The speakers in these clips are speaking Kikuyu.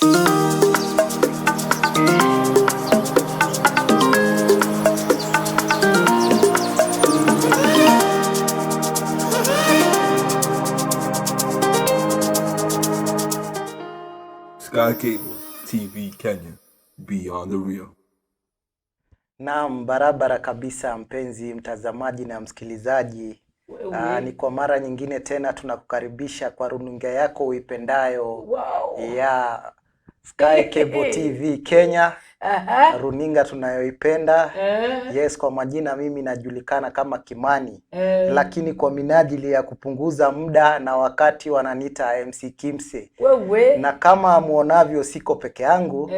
Sky Cable TV Kenya, beyond the real. Naam, barabara kabisa mpenzi mtazamaji na msikilizaji. Wewe. Ni kwa mara nyingine tena tunakukaribisha kwa runinga yako uipendayo ya Sky Cable TV Kenya, runinga tunayoipenda. Yes, kwa majina mimi najulikana kama Kimani, lakini kwa minajili ya kupunguza muda na wakati wananiita MC Kimse. Wewe. Na kama muonavyo siko peke yangu.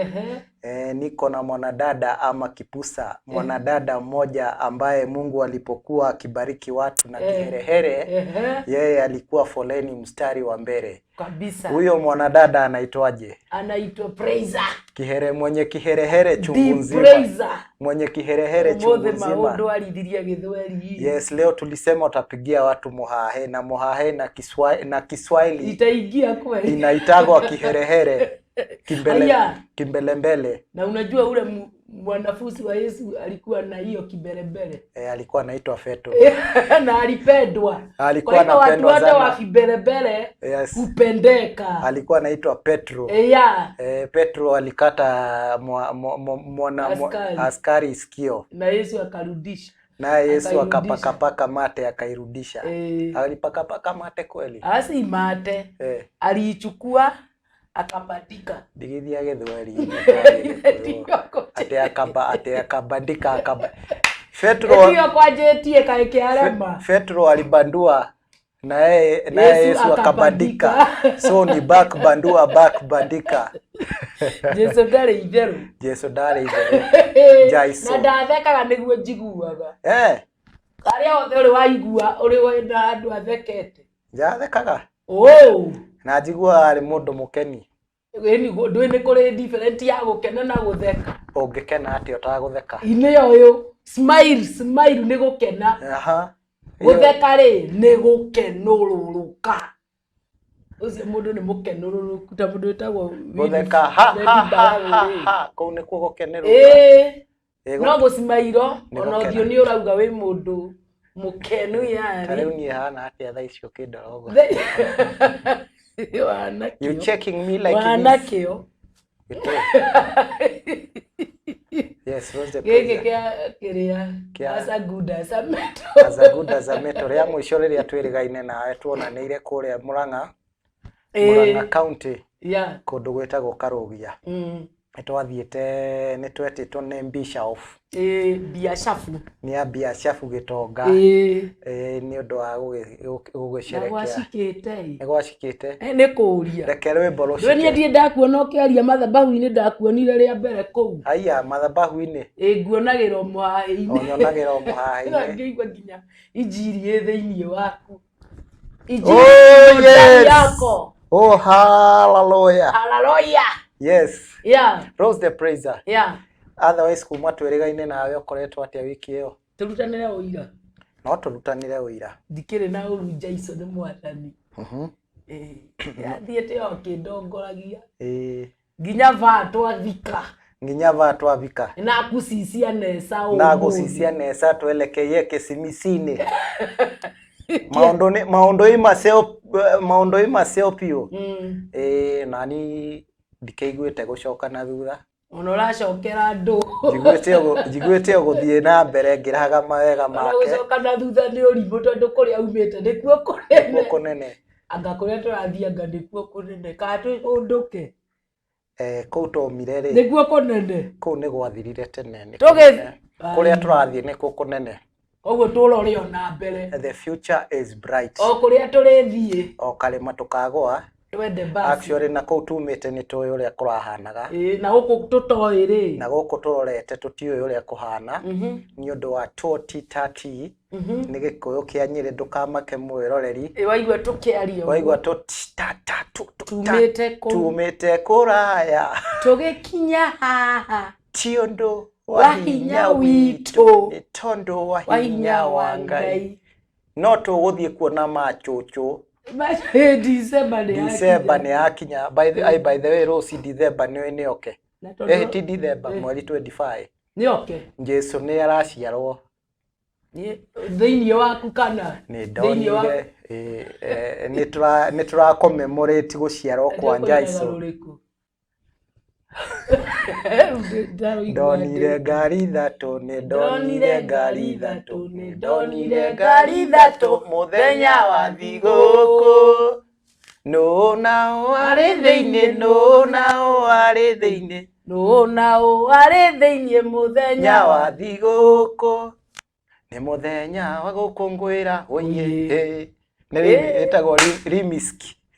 Niko na mwanadada ama kipusa, mwanadada mmoja ambaye Mungu alipokuwa akibariki watu na kiherehere, yeye alikuwa foleni mstari wa mbele. Kabisa. Huyo mwanadada anaitwaje? Anaitwa Praiser. Kihere, mwenye kiherehere chungu The nzima. Praiser. Mwenye kiherehere chungu Umuthi nzima. maundu arithirie githweri. Yes, leo tulisema utapigia watu muhahe na muhahe na na Kiswahili Itaingia kweli. inaitagwa kiherehere. Kimbele, Aya. kimbelembele. Na unajua ule mwanafunzi wa Yesu alikuwa na hiyo kimbelembele. Alikuwa anaitwa Feto. Na alipendwa. Alikuwa Kwa hivyo watu anapendwa wote sana. wa kimbelembele Yes. hupendeka. Alikuwa anaitwa Petro. Yeah. Petro alikata Askari. askari sikio. Na Yesu akarudisha. Naye Yesu Akairudisha. akapakapaka mate akairudisha. Alipakapaka mate kweli? Asi mate. Aliichukua akabandika. Ndigithia gĩthweri. Ndio Ate akaba, ate akabandika, akaba. Petro, Ndio kwanjĩtie kaĩ kĩarema. Petro alibandua na yeye, naye Yesu Yesu akabandika. akabandika. So ni back bandua, back bandika. Jesu ndarĩ itherũ. Jesu ndarĩ itherũ. Jaiso. Na ndathekaga nĩguo njiguaga. Arĩa othe ũrĩ waigua ũrĩ wena andũ athekete. Njathekaga. Oh. Na njiguaga arĩ mũndũ mũkeni. Ĩni ndũĩ nĩ kũrĩ different ya gũkena na gũtheka. Ũngĩkena atĩa ũtagũtheka? Nĩyo ũyũ smile, smile nĩ gũkena. Gũtheka rĩ nĩ gũkenũrũrũka. Ũcio mũndũ nĩ mũkenũrũrũku ta mũndũ wĩtagwo Winnie Gũtheka ha, Fred ha, ha, Mbaragu ha, rĩ. ha, kũu nĩkuo gũkenũrũrũka. No gũcimairo, Nĩ ona gũkena. ũthiũ nĩ ũrauga wĩ mũndũ mũkenu yani. Ta rĩu niĩ hana atĩa thaa ici ũkĩndora ũguo? Wana You kĩo. checking me like Wana this. kĩo. Yes, what's the Gĩkĩ pleasure? kĩa kĩrĩa Kĩa- as a good as a metal. As a good as a metal. Rĩa mũico rĩrĩa twĩrĩgaine nawe tuonanĩire kũrĩa Murang'a, Murang'a County, kũndũ gwĩtagwo Karũgia. Nĩ twathiĩte, nĩ twetĩtwo nĩ Bishoff. Biashafu. Nĩ a Biashafu Gĩtonga. Nĩ ũndũ wa gũgĩcerekea. Na gwacikĩte ĩ. Nĩ gwacikĩte. Nĩ kũũria. Reke rwĩmbo Ndũĩ niĩ rũcike. ndirĩ ndakuona ũkĩaria mathabahu-inĩ, ndakuonire rĩa mbere kũu. Aya, mathabahu-inĩ. Nguonagĩra o mũhaĩ-inĩ. O nyonagĩra o mũhaĩ-inĩ. Ngĩigua nginya injiri ĩ thĩinĩ waku. Injiri Oh, ĩ ndani yes. yako. Oh, hallelujah. Hallelujah. Yes. Yeah. Rose the Praiser. Yeah. Otherwise kuma twĩrĩgaine nawe ũkoretwo atĩa wiki ĩyo? Tũrutanĩre ũira. No tũrutanĩre ũira. Ndikĩrĩ na ũru Jaiso nĩ mwathani. Yathiĩte o akĩndongoragia. Nginya va twathika. Nginya va twathika. Na kucicia nesa ũmũthĩ. Na gucicia nesa twelekeiye kĩcimicini. Maũndũ nĩ, maũndũ i maceo, maũndũ i maceo biũ. Nani ndikĩiguĩte gũcoka na thutha. Ona ũracokera andũ. Njiguĩte ũgũthiĩ na mbere ngĩrahaga mawega Ona make. gũcoka na thutha nĩ ũrimũ tondũ kũrĩa umĩte nĩkuo kũnene. Nĩkuo kũnene. Anga kũrĩa tũrathiĩ anga nĩkuo kũnene. Kana tũhũndũke. Kũu twaumire rĩ. Nĩkuo kũnene. Kũu nĩ gwathirire tene, nĩ Tũgĩ- kũnene. Kũrĩa tũrathiĩ nĩkuo kũnene. Koguo tũrore ona mbere. The future is bright. O kũrĩa tũrĩthiĩ. O karĩma tũkagũa. Twende basi. Actually na kũu tumĩte nĩ tũĩ ũrĩa kũrahanaga. Na gũkũ tũtoĩ rĩ. Na gũkũ tũrorete tũtiũĩ ũrĩa kũhana. Nĩ ũndũ wa toti tati. Nĩ gĩkũyũ kĩa Nyĩrĩ, ndũkamake mwĩroreri. Waigua tũkĩaria ũguo. Waigua tũti ta ta tu tu ta. Tumĩte kũu. Tumĩte kũraya. Tũgĩkinya haha. Ti ũndũ wa wa hinya hinya witũ. witũ. Nĩ tondũ wa Wa hinya wa Ngai. No tũgũthiĩ kuona macũcũ. December nĩ December yakinya. nĩ yakinya. By the way, Rose, December nĩ oke. Na tondũ- Eh, ti December, mweri 25. Nĩ oke. Jesu nĩ araciarwo. Thĩinĩ waku kana Nĩ thĩinĩ wa- ndonire nĩ tũra commemorate gũciarwo kwa Jesu. Rũrĩkũ? Ndonire ngari ithatũ, nĩ ndonire ngari ithatũ, nĩ ndonire ngari ithatũ mũthenya wa thigũkũ. Nũ nao arĩ thĩinĩ, nũ nao arĩ thĩinĩ, Nũ nao arĩ thĩinĩ mũthenya nya wa wa thigũkũ. Nĩ mũthenya wa gũkũngũĩra oiye. Nĩ ĩtagwo remix.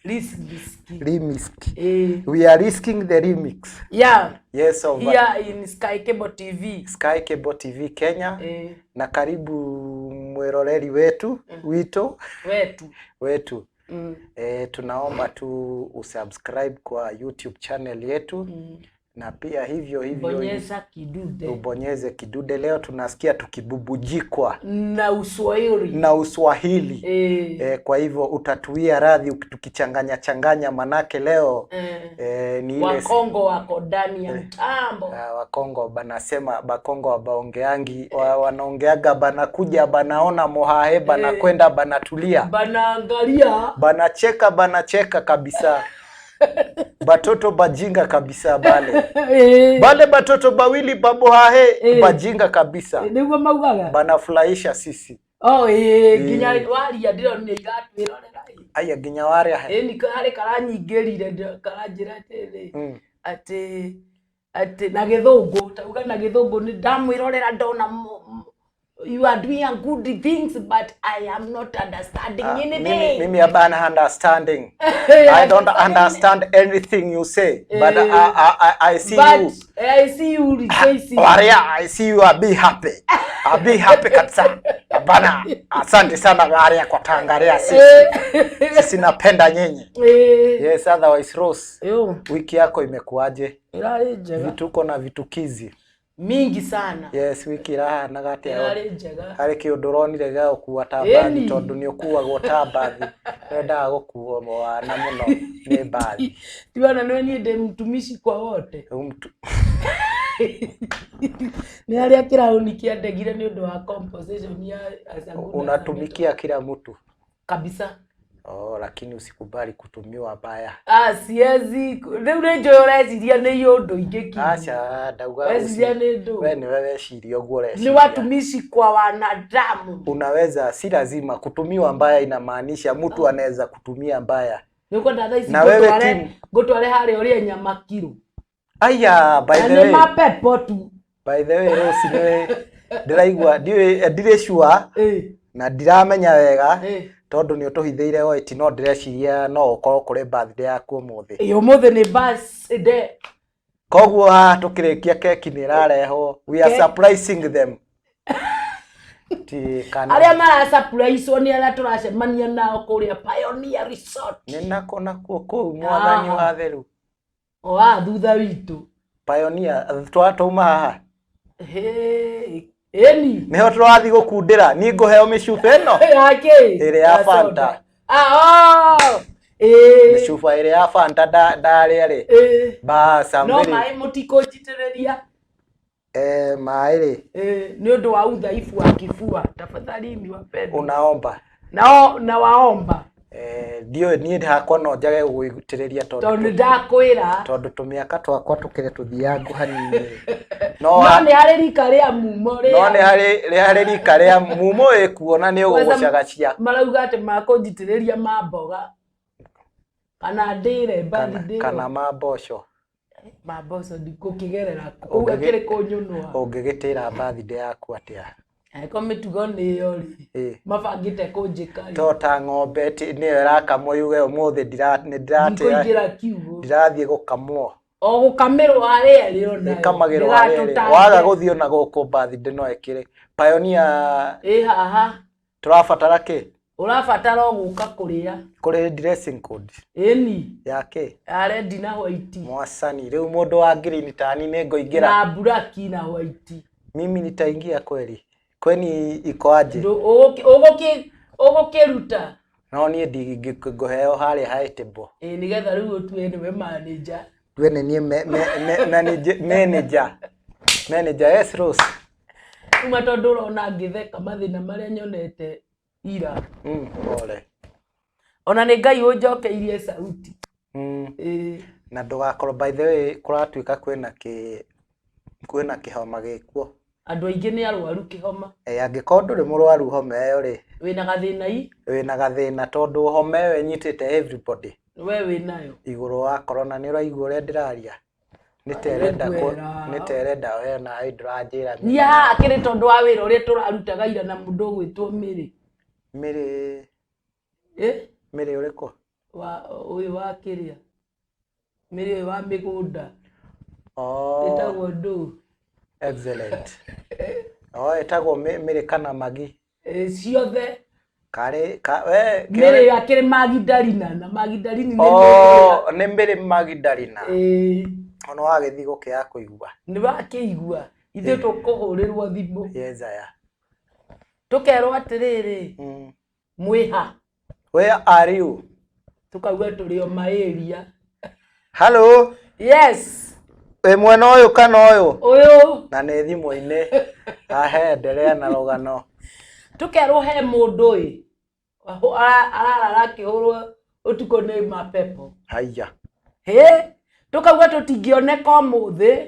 Risky. Remix. Eh. We are risking the remix. Yeah, Yes, of here in Sky Cable TV. Sky Cable TV Kenya. Eh, Na karibu mwiroreri wetu wito wetu. wetu. Tunaomba tu usubscribe kwa YouTube channel yetu na pia hivyo hivyo Bonyeza kidude ubonyeze kidude. Leo tunasikia tukibubujikwa na Uswahili. na Uswahili. Eh, Kwa hivyo utatuia radhi tukichanganya changanya, manake leo ni ile Wakongo wako ndani ya mtambo. Wakongo banasema Bakongo wabaongeangi wanaongeaga banakuja banaona mohahe banakwenda banatulia Banaangalia banacheka banacheka kabisa batoto bajinga kabisa bale bale batoto bawili babohahe bajinga kabisa nĩguo maugaga. banafurahisha sisi. Oh, ĩĩ, nginya waria ndĩronire iratwĩrorera ĩ. Aya nginya waria he. Ĩni harĩ karanyingĩrire karanjĩra atĩrĩ atĩ na gĩthũngũ tauga na gĩthũngũ nĩ ndamwĩrorera ndona you are doing a good things but I am not understanding anything. Mimi hapana understanding. I don't understand anything you say, but I see But you. I see you rejoicing. Waria, I see you are be happy. I be happy kabisa. Bana, asante sana Waria kwa tangaria sisi. Sisi napenda nyinyi. Yes, otherwise Rose, Yo, wiki yako imekuaje? ĩrarĩ njega Vituko na vitukizi. Mingi sana. Yes, wiki irahanaga atia? Ĩrarĩ njega. Harĩ kĩũndũ ũronire gĩa gũkua ta mbathi? Ĩni. Tondũ nĩ ũkuagwo ta mbathi, wendaga gũkuo mwana mũno nĩ mbathi. Tiwana nĩwe niĩ ndĩ mtumishi kwa wote. Rĩu mtu- Nĩ harĩa kĩraũni kĩandegire nĩ ũndũ wa composition ya Asaguna. Unatumikia kila mtu. Kabisa. Oh, lakini usikubali kutumiwa baya. Ah, siezi rĩu nĩ njũĩ ũreciria nĩ ũndũ ingĩ kiugo. Aca ndauga Weciria nĩ ndũ. we nĩwe weciria ũguo Ni ũreciria. watumishi kwa wanadamu. Unaweza, si lazima kutumiwa mbaya, inamaanisha mtu anaweza kutumia mbaya. Nĩ ũkwenda thaa ici Na wewe ngũtware timu. ngũtware harĩa ũrĩe nyama kiro. Aya, by Na the nĩ way, mapepo tu. by the way, Rose, nĩwe ndĩraigua ndiũĩ ndirĩ sure na ndiramenya wega tondũ nĩ ũtũhithĩire white, no ndĩreciria no ũkorwo kũrĩ birthday yaku ũmũthĩ. Ĩ, ũmũthĩ nĩ birthday. Koguo haha tũkĩrĩkia keki nĩ ĩrarehwo. We are surprising them. Ti kana Arĩa maracapuraicwo nĩ arĩa tũracemania nao kũrĩa Pioneer Resort. Nĩ nako nakuo kũu mwathani Ah. wa theru. O haha thutha witũ. Pioneer twauma haha Hĩ, ĩni. nĩho tũrathiĩ gũkundĩra niĩ ngũheo mĩcuba ĩno. Yake. Ĩrĩa ya Fanta. Ah, oh. Ĩ. Mĩcuba ĩrĩa ya Fanta ndarĩa rĩ Ĩ. bas No I'm maĩ mũtikũnjitĩrĩria. Maĩ rĩ. Nĩ ũndũ wa udhaifu wa kifua. Tafadhali wapendwa. Unaomba. Nao na waomba. Ndiũĩ niĩ hakwa no njage gũgũitĩrĩria Tondũ tondũ nĩ ndakwĩra. tondũ tũmĩaka twakwa tũkĩrĩ tũthiangu hanini no No nĩ harĩ rika rĩa mumo no rĩa. nĩ harĩ rika rĩa mumo ĩkuona nĩ ũgũgũcagacia. Marauga atĩ makũnjitĩrĩria ma mboga. Kana ndĩre mbathi Kana, ndĩre. kana ma mboco. Ma mboco ndikũkĩgerera kũ. Kũu Ũngĩgĩ- akĩrĩ kũnyũnũa. Ũngĩgĩtĩra birthday yaku atĩa? Angĩkorwo mĩtugo nĩ ĩyo rĩ. Mabangĩte kũnjĩka rĩ. To ta ng'ombe nĩyo ĩrakamwo yuge ũmũthĩ nĩ ndĩratĩra Ndikũingĩra kiugũ. ndirathiĩ gũkamwo. O gũkamĩrwo harĩa ĩrĩ onayo. Ĩkamagĩrwo harĩa ĩrĩ. Waga gũthiĩ ona gũkũ birthday no ĩkĩrĩ Pioneer. Ĩ haha. Tũrabatara kĩ? Ũrabatara o gũka kũrĩa. Kũrĩ dressing code? Ĩni. Ya kĩ? Ya red na white. Mwacani rĩu mũndũ wa green tani nĩ ngũingĩra. Na black na white. Mimi nitaingia kweli? Kweni iko aje? Ũgũkĩruta. No niĩ ndingĩngũheo harĩa high table. Ĩĩ, nĩgetha rĩu ũtue nĩwe manager. Tue nĩ niĩ manager. Manager, yes Rose. Uma tondũ ũrona ngĩtheka mathĩna marĩa nyonete ira. Pole. Ona nĩ Ngai ũnjokeirie sauti. Ĩĩ. Na ndũgakorwo, by the way, kũratuĩka kwĩna kĩhoma gĩkuo. Andũ aingĩ nĩ arwaru kĩhoma. Ĩ, angĩkorwo ndũrĩ mũrwaru homa ĩyo rĩ, Wĩna gathĩna i? Wĩna gathĩna tondũ homa ĩyo ĩnyitĩte everybody. We wĩnayo. Igũrũ wa corona. Nĩ ũraigua ũrĩa ndĩraria? Nĩ ta ĩrenda Nĩngwĩra. Nĩ ta ĩrenda we nawe ndũranjĩra. Niĩ haha akĩrĩ tondũ wa wĩra ũrĩa tũrarutaga ira na mũndũ ũgwĩtwo Mĩrĩ. Mĩrĩ? Ĩ? Mĩrĩ ũrĩkũ? Wa ũyũ wa kĩrĩa. Mĩrĩ ũyũ wa mĩgũnda. Oh. Ĩtagwo ndũ. Excellent. Oh, ĩtagwo Mĩrĩ kana Magi? Ĩ, ciothe. Karĩ ka we. Mĩrĩ akĩrĩ Magdalena na Magdalini nĩ Oh, nĩ Mĩrĩ Magdalena. Ĩ. Ona wagĩthiĩ gũkĩaga kũigua. Nĩ wakĩigua. Ithuĩ tũkũhũrĩrwo thimũ. Yezaya. Tũkerwo atĩrĩrĩ, mwĩha. Where are you? Tukauga tũrĩ o maĩria. Hello. Yes. Wĩ mwena ũyũ kana ũyũ? Ũyũ. Na nĩ thimũ-inĩ. Ahe, endelea na rũgano. Tũkerwo he mũndũ ĩ ararara akĩhũrwo ũtukũ nĩ mapepo. Haiya. Hĩ, tũkauga tũtingĩoneka ũmũthĩ,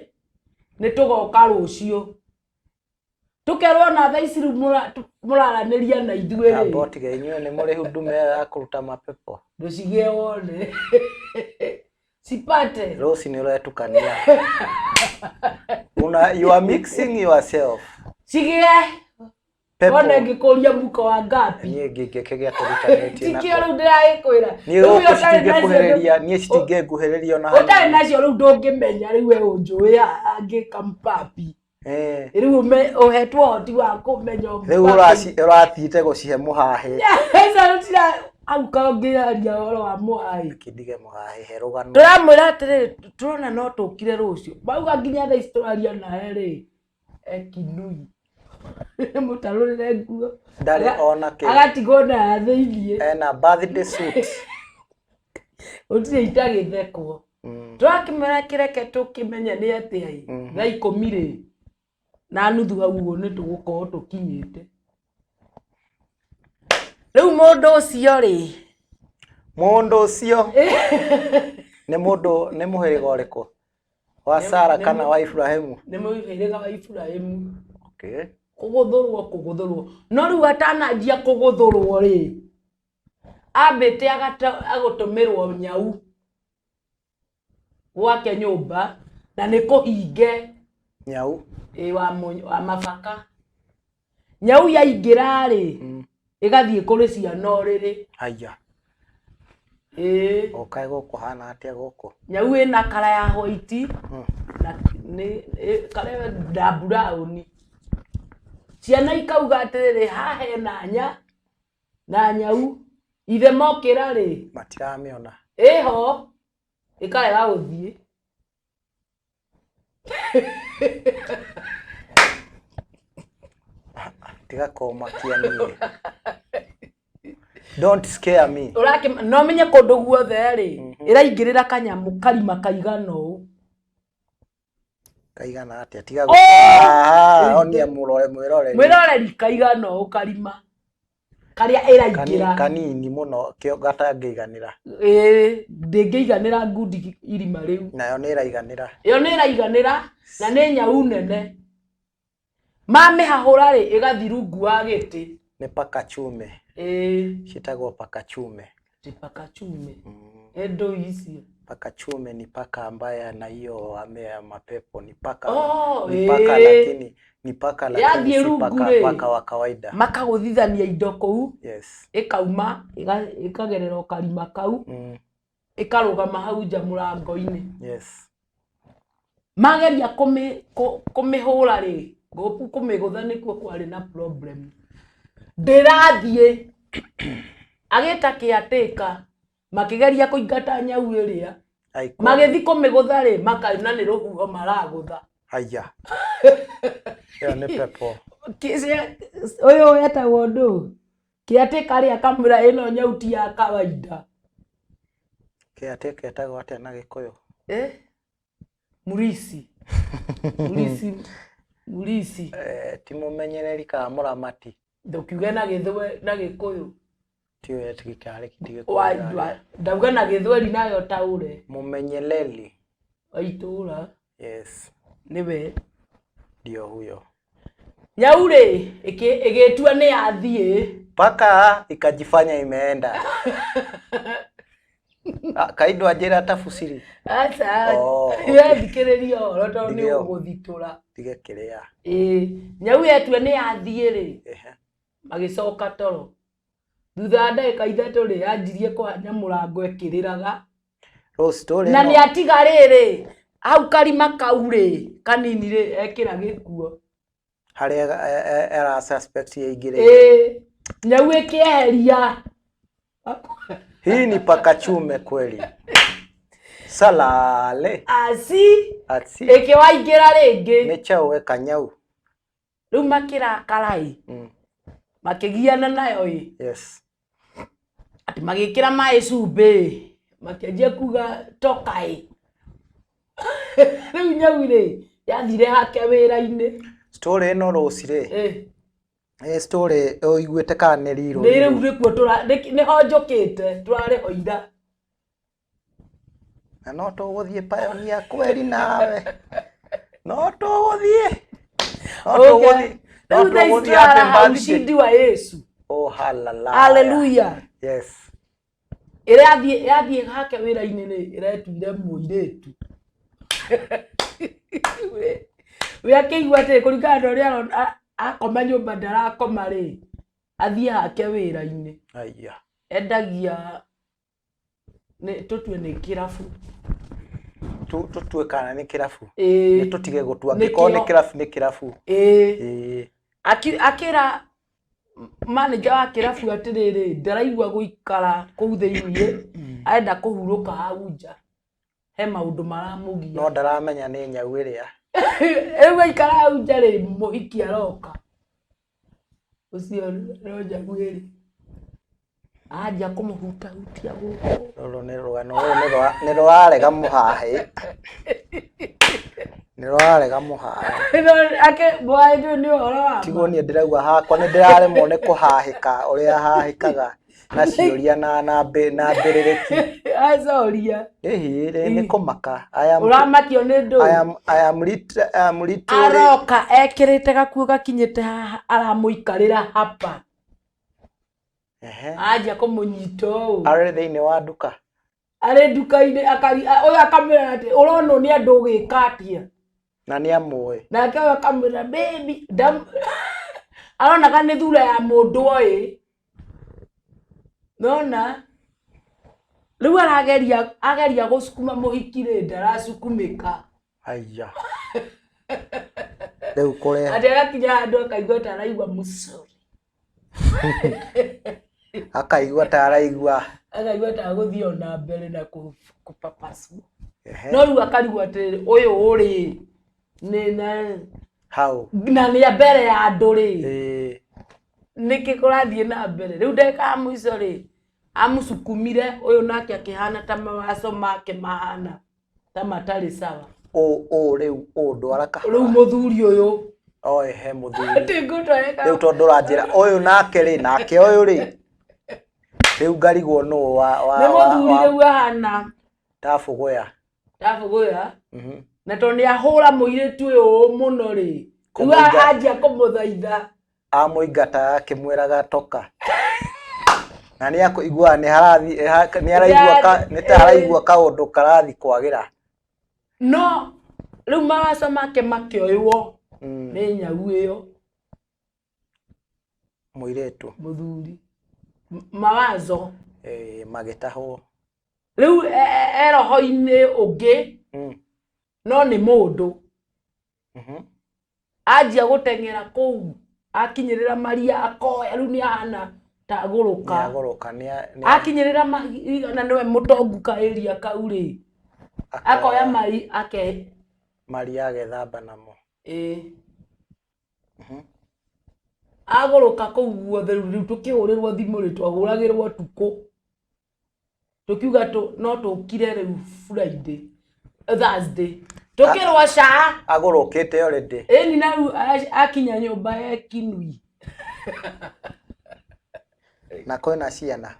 nĩ tũgoka rũciũ. Tũkerwo ona thaa ici rĩu mũraranĩria na ithuĩ rĩ. Amba ũtige, inyuĩ nĩ mũrĩ huduma ĩyo ya kũruta mapepo? Ndũcigĩe wone. Sipate. Rose, nĩ ũretukania. Una, you are mixing yourself. Cigĩe. Pepo. Wone ngĩkũria muko wa ngapi. Niĩ ngĩngĩkĩgĩa tũrutanĩtie. Tikio rĩu ndĩragĩkwĩra. Niĩ Rĩu gũkũ ũtarĩ nacio. citingĩkuhĩrĩria, niĩ citingĩnguhĩrĩria ona Ũtarĩ hanini. nacio rĩu ndũngĩmenya rĩu we ũnjũĩ angĩka mpapi. Rĩu ũhetwo ũhoti wa kũmenya Rĩu ũrathiĩte gũcihe mũhahĩ. Hau kangĩaria ũhoro wa mũhahĩ. Kĩndige mũhahĩ, he rũgano. Tũramwĩra atĩrĩrĩ, tũrona no tũkire rũciũ. Mauga nginya thaa ici tũraria nawe rĩ, ekinui. Mũtarũrĩre nguo. Ndarĩ ona kĩ. Agatigwo na thĩiniĩ. Ena birthday suit. Gũtirĩ itagĩthekwo. Tũrakĩmwĩra kĩreke tũkĩmenye nĩ atĩa ĩ. Thaa 10 rĩ na nuthu hau ũguo nĩ tũgũkorwo tũkinyĩte. Rĩu mũndũ ũcio rĩ. Mũndũ ũcio nĩ mũndũ, nĩ mũhĩrĩga ũrĩkũ? Wa Sara kana wa Ibrahimu? Nĩ mũhĩrĩga wa Ibrahimu. Okay. Kũgũthũrwo kũgũthũrwo. No rĩu atananjia kũgũthũrwo rĩ, ambĩte agũtũmĩrwo nyau gwake nyũmba na nĩ kũhinge. Nyau? Ĩ, wa mabaka. Nyau yaingĩra rĩ, ĩgathiĩ kũrĩ ciana ũrĩrĩ. Haiya. Ĩ. Ũkae gũkũ hana atĩa gũkũ? Nyau ĩna kara ya white na nĩ kara ya brown. Ciana ikauga atĩrĩrĩ, haha hena nya na nyau. Ithe mokĩra rĩ, matiramĩona. Ĩho ĩkarega gũthiĩ. Tiga kũmakia niĩ. Don't scare me. Ũrakĩ no menye kũndũ guothe rĩ, ĩraingĩrĩra kanyamũ karima kaigana ũũ. Kaigana atĩa? Tiga Oh! Aha, onia mũrore mwĩroreri. Mwĩroreri kaigana ũũ karima. Karĩa ĩraingĩra. Kanini mũno kĩo gatangĩiganĩra. Ĩĩ, ndĩngĩiganĩra ngundi irima rĩu. Nayo nĩ ĩraiganĩra. Ĩyo nĩ ĩraiganĩra na nĩ nyau nene. Mamĩhahũra rĩ, ĩgathiĩ rungu wa gĩtĩ. Nĩ paka chume. Ĩĩ. Ciĩtagwo paka chume. Ti paka chume. Nĩ ndũi icio. Paka chume ni paka ambaye ana hiyo ame mapepo, ni paka. Oh, ni paka eh. Lakini ni paka lakini Yathiĩ si rungu paka, rĩ. paka wa kawaida. Makagũthithania indo kũu. Yes. Ĩkauma, ĩkagerera o karima kau. Ĩkarũgama hau nja mũrango-inĩ. Yes. Mageria kũmĩhũra rĩ, gũkũ kũmĩgũtha nĩkuo kwarĩ na problem. Ndĩrathiĩ. Agĩta caretaker, makĩgeria kũingata nyau ĩrĩa. Aikũ. Magĩthiĩ kũmĩgũtha rĩ, makaina nĩ rũhuho maragũtha. Haiya. Ĩyo nĩ pepo. Ũyũ etagwo ndũ? Kĩatĩka rĩ akamwĩra ĩno nyau ti ya kawaida. Kĩatĩka etagwo atĩa na Gĩkũyũ? Eh? Murisi. Murisi. Murisi. Eh, ti mũmenyereri kana mũramati? Ndũkiuge na gĩthwe na Gĩkũyũ. Tiwe tigikari Wa tigĩkũyũ. Ndauga na gĩthweri nayo taũre. Mũmenyeleli. Wa itũũra. Yes. Nĩwe. Ndio huyo. Nyau rĩ ĩgĩtua nĩ yathiĩ. Paka ikajifanya imeenda. Ah, Kaindo anjĩra tabusiri. Aca. Oh, okay. We thikĩrĩria ũhoro tondũ nĩ Ndigeo. ũgũthitũra. Tige kĩrĩa. Ĩĩ. Nyau yetua nĩ yathiĩ rĩ. Ehe. Magĩcoka toro. Thutha wa ndagĩka 3 rĩ yanjirie kũhanya mũrango ĩkĩrĩraga. Rĩu story Na ĩno nĩ atiga rĩrĩ hau karima kau rĩ kanini rĩ ekĩra gĩkuo. Harĩa era suspect yaingĩrĩire. Ĩĩ. Nyau ĩkĩeheria. Hii ni paka chume kweli. Salale. Aci Atsi. ĩkĩwaingĩra rĩngĩ. Nĩ chau weka nyau. Rĩu makĩrakara ĩ. Makĩgiana nayo ĩ. Yes. Atĩ magĩkĩra maĩ cumbĩ. Makĩanjia kuga toka ĩ. Rĩu nyau rĩ yathire hake wĩra-inĩ. Story ĩno rũci rĩ. Ĩ. Ĩ story ũiguĩte kana nĩ rirũ? Nĩ rĩu nĩkuo nĩho njũkĩte tũrarĩho ira. Na no tũgũthiĩ Pioneer kweri nawe. No tũgũthiĩ. No tũgũthiĩ. No Rĩu thaa ici tũgũthiĩ happy tũrara hau birthday. ushindi wa Yesu. Oh, hallelujah. Hallelujah. Yes. Ĩrathiĩ yathiĩ hake wĩra-inĩ rĩ ĩretuire mũirĩtu. We akĩigua atĩrĩ kũringana na ũrĩa akoma nyũmba ndarakoma rĩ athiĩ hake wĩra-inĩ. Aya. Endagia nĩ tũtue nĩ kĩrabu. Tũtue kana nĩ kĩrabu. Ĩĩ. Nĩ tũtige gũtua Nĩ angĩkorwo nĩ kĩo. kĩrabu nĩ kĩrabu. Ĩĩ. Ĩĩ. Akĩra manager wa kĩrabu atĩrĩrĩ ndaraigua gũikara kũu thĩiniĩ arenda kũhurũka hau nja he maũndũ maramũgia. No ndaramenya nĩ nyau ĩrĩa. Rĩu aikara hau nja rĩ mũhiki aroka. Ũcio no nyau ĩrĩ. Anjia kũmũhutahutia gũkũ. Rũrũ nĩ rũgano rũrũ nĩ rũrarega mũhahĩ. Nĩ rũrarega mũhahĩ. No ake mũhahĩ ndũĩ nĩ ũhoro wa ma. Tiguo niĩ ndĩrauga hakwa nĩ ndĩraremwo nĩ kũhahĩka ũrĩa hahĩkaga na ciũria na na mbĩrĩrĩki. Acoria. Ĩhi rĩ nĩ kũmaka. I am Ũramakio nĩ ndũĩ. I am literally Aroka ekĩrĩte gakuo gakinyĩte haha aramũikarĩra hapa. Ehe. Anjia kũmũnyita ũũ. Arĩ thĩinĩ wa nduka. Arĩ nduka-inĩ ũyũ akamwĩra atĩ ũronwo nĩ andũ ũgĩka atĩa. Na nĩ amũĩ. Nake ũyũ akamwĩra baby aronaga nĩ thura ya mũndũ oĩ. Nona rĩu arageria ageria gũcukuma mũhiki rĩ ndaracukumĩka. Aya. Rĩu kũrehe. Atĩ agakinya handũ akaigua ta araigua mũcori. Akaigua ta araigua. Akaigua ta agũthiĩ ona mbere na kũpapacwo. Ehe. No rĩu akarigwo atĩrĩrĩ ũyũ rĩ nĩ na Hau. na nĩ mbere ya andũ rĩ. Ĩĩ. Nĩkĩ kũrathiĩ na mbere. Rĩu ndagĩka ya mũico rĩ amũcukumire ũyũ nake akĩhana ta mawaco make mahana ta matarĩ sawa. Ũ rĩu ũ ndwara kahora. Rĩu mũthuri ũyũ. O ehe mũthuri. Atĩ ngũtware kahora. Rĩu tondũ ũranjĩra ũyũ nake rĩ nake ũyũ rĩ. Rĩu ngarigwo nũ wa Nĩ mũthuri rĩu ahana. Tabũgũya. Tabũgũya. Na tondũ nĩ ahũra mũirĩtu ũyũ mũno rĩ. Rĩu anjia kũmũthaitha. Amũingata akĩmwĩraga toka. Na nĩ akũigua nĩ harathiĩ nĩ araigua nĩ ta araigua kaũndũ karathiĩ kwagĩra. No rĩu mawaco make makĩoywo nĩ nyau ĩyo. Mũirĩtu. Mũthuri. Mawazo. Ĩĩ magĩtahwo. Rĩu e roho-inĩ ũngĩ no nĩ mũndũ. Anjia gũteng'era kũu akinyĩrĩra maria akoya rĩu nĩ ahana ta agũrũka. Nĩ agũrũka Akinyĩrĩra maria na nĩwe mũtongu ka area kau rĩ. Akoya mai ake maria agethamba namo. Ĩĩ. Agũrũka kũu guothe rĩu tũkĩhũrĩrwo thimũ rĩ, twahũragĩrwo ũtukũ. Tũkiuga no tũkire rĩu Friday, Thursday. Tũkĩrwo ca. Agũrũkĩte already. Ĩni na rĩu akinya nyũmba ya Kinui. Na kwĩna ciana.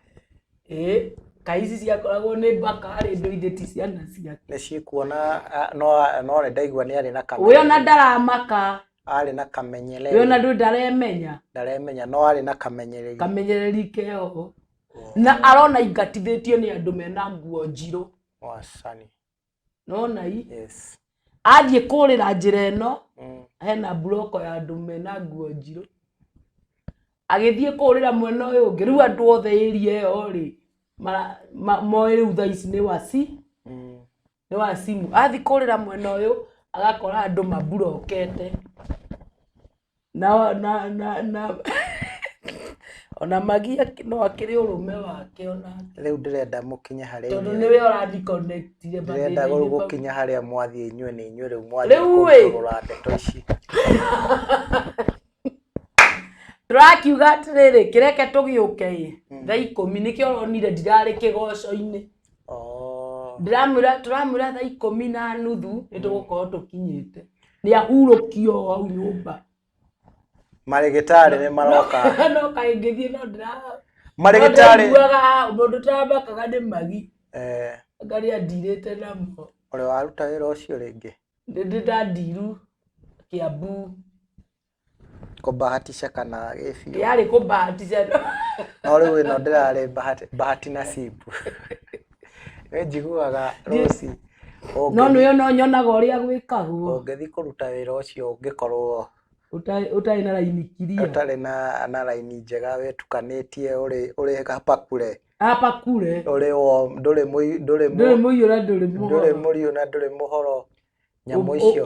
Ĩĩ, kaĩ ici ciakoragwo nĩ mbaka rĩ, ndũithĩ ti ciana ciake. Nĩ cikuona no nĩ ndaigua nĩ arĩ na We ona ndaramaka. Arĩ na kamenyereri. We ona ndũ ndaremenya. Ndaremenya, no arĩ na kamenyereri. Kamenyereri keho. Na arona ingatithĩtio nĩ andũ mena nguo njirũ. Wacani. Nona i? Yes. Athiĩ kũrĩra njĩra ĩno, hena mburoko ya andũ mena nguo njirũ. Agĩthiĩ kũrĩra mwena ũyũ ũngĩ, rĩu andũ othe area ĩyo rĩ, moĩ rĩu thaa ici nĩ waci, nĩ wacimu. Athiĩ kũrĩra mwena ũyũ, agakora andũ mamburokete. Na na na na ona Magi no akĩrĩ ũrũme wake onake. Rĩu ndĩrenda mũkinye harĩa Tondũ inyuĩ. nĩwe ũrandiconnectire Ndĩrenda mathĩna-inĩ mau. gũkinya harĩa mwathiĩ inyuĩ nĩ inyuĩ rĩu mwathiĩ Rĩu ĩ. kũrora ndeto ici. Tũrakiuga atĩrĩrĩ, kĩreke tũgĩũke ĩ, thaa 10 nĩkĩo ũronire ndirarĩ kĩgoco-inĩ. Oh. Ndĩramwĩra, tũramwĩra thaa 10:30 nĩ tũgũkorwo tũkinyĩte. Nĩ ahurũkio o hau nyũmba. Marĩgĩtarĩ nĩ maroka. No kaĩ ngĩthiĩ no ndĩra Marĩgĩtarĩ. No ndĩraiguaga mũndũ ũtamakaga nĩ Magi. Eh. Anga nĩ andirĩte namo. Ũrĩa waruta wĩra ũcio rĩngĩ? Nĩ ndĩ ndandiru Kiambu. Kũbahatisha kana gĩbiũ? Yarĩ kũbahatisha. No rĩu ĩno ndĩrarĩ bahati nasibu. Nĩ njiguaga Rose. No nĩwe no nyonaga ũrĩa gwĩkagwo. Ũngĩthiĩ kũruta wĩra ũcio ũngĩkorwo ũtarĩ na raini kiria. Ũtarĩ na raini njega wĩtukanĩtie ũrĩ hapa kure. Hapa kure. Ũrĩ warm, ndũrĩ ndũrĩ Ndũrĩ mũiyũ na ndũrĩ mũhoro. Ndũrĩ mũriũ na ndũrĩ mũhoro. Nyamũ icio.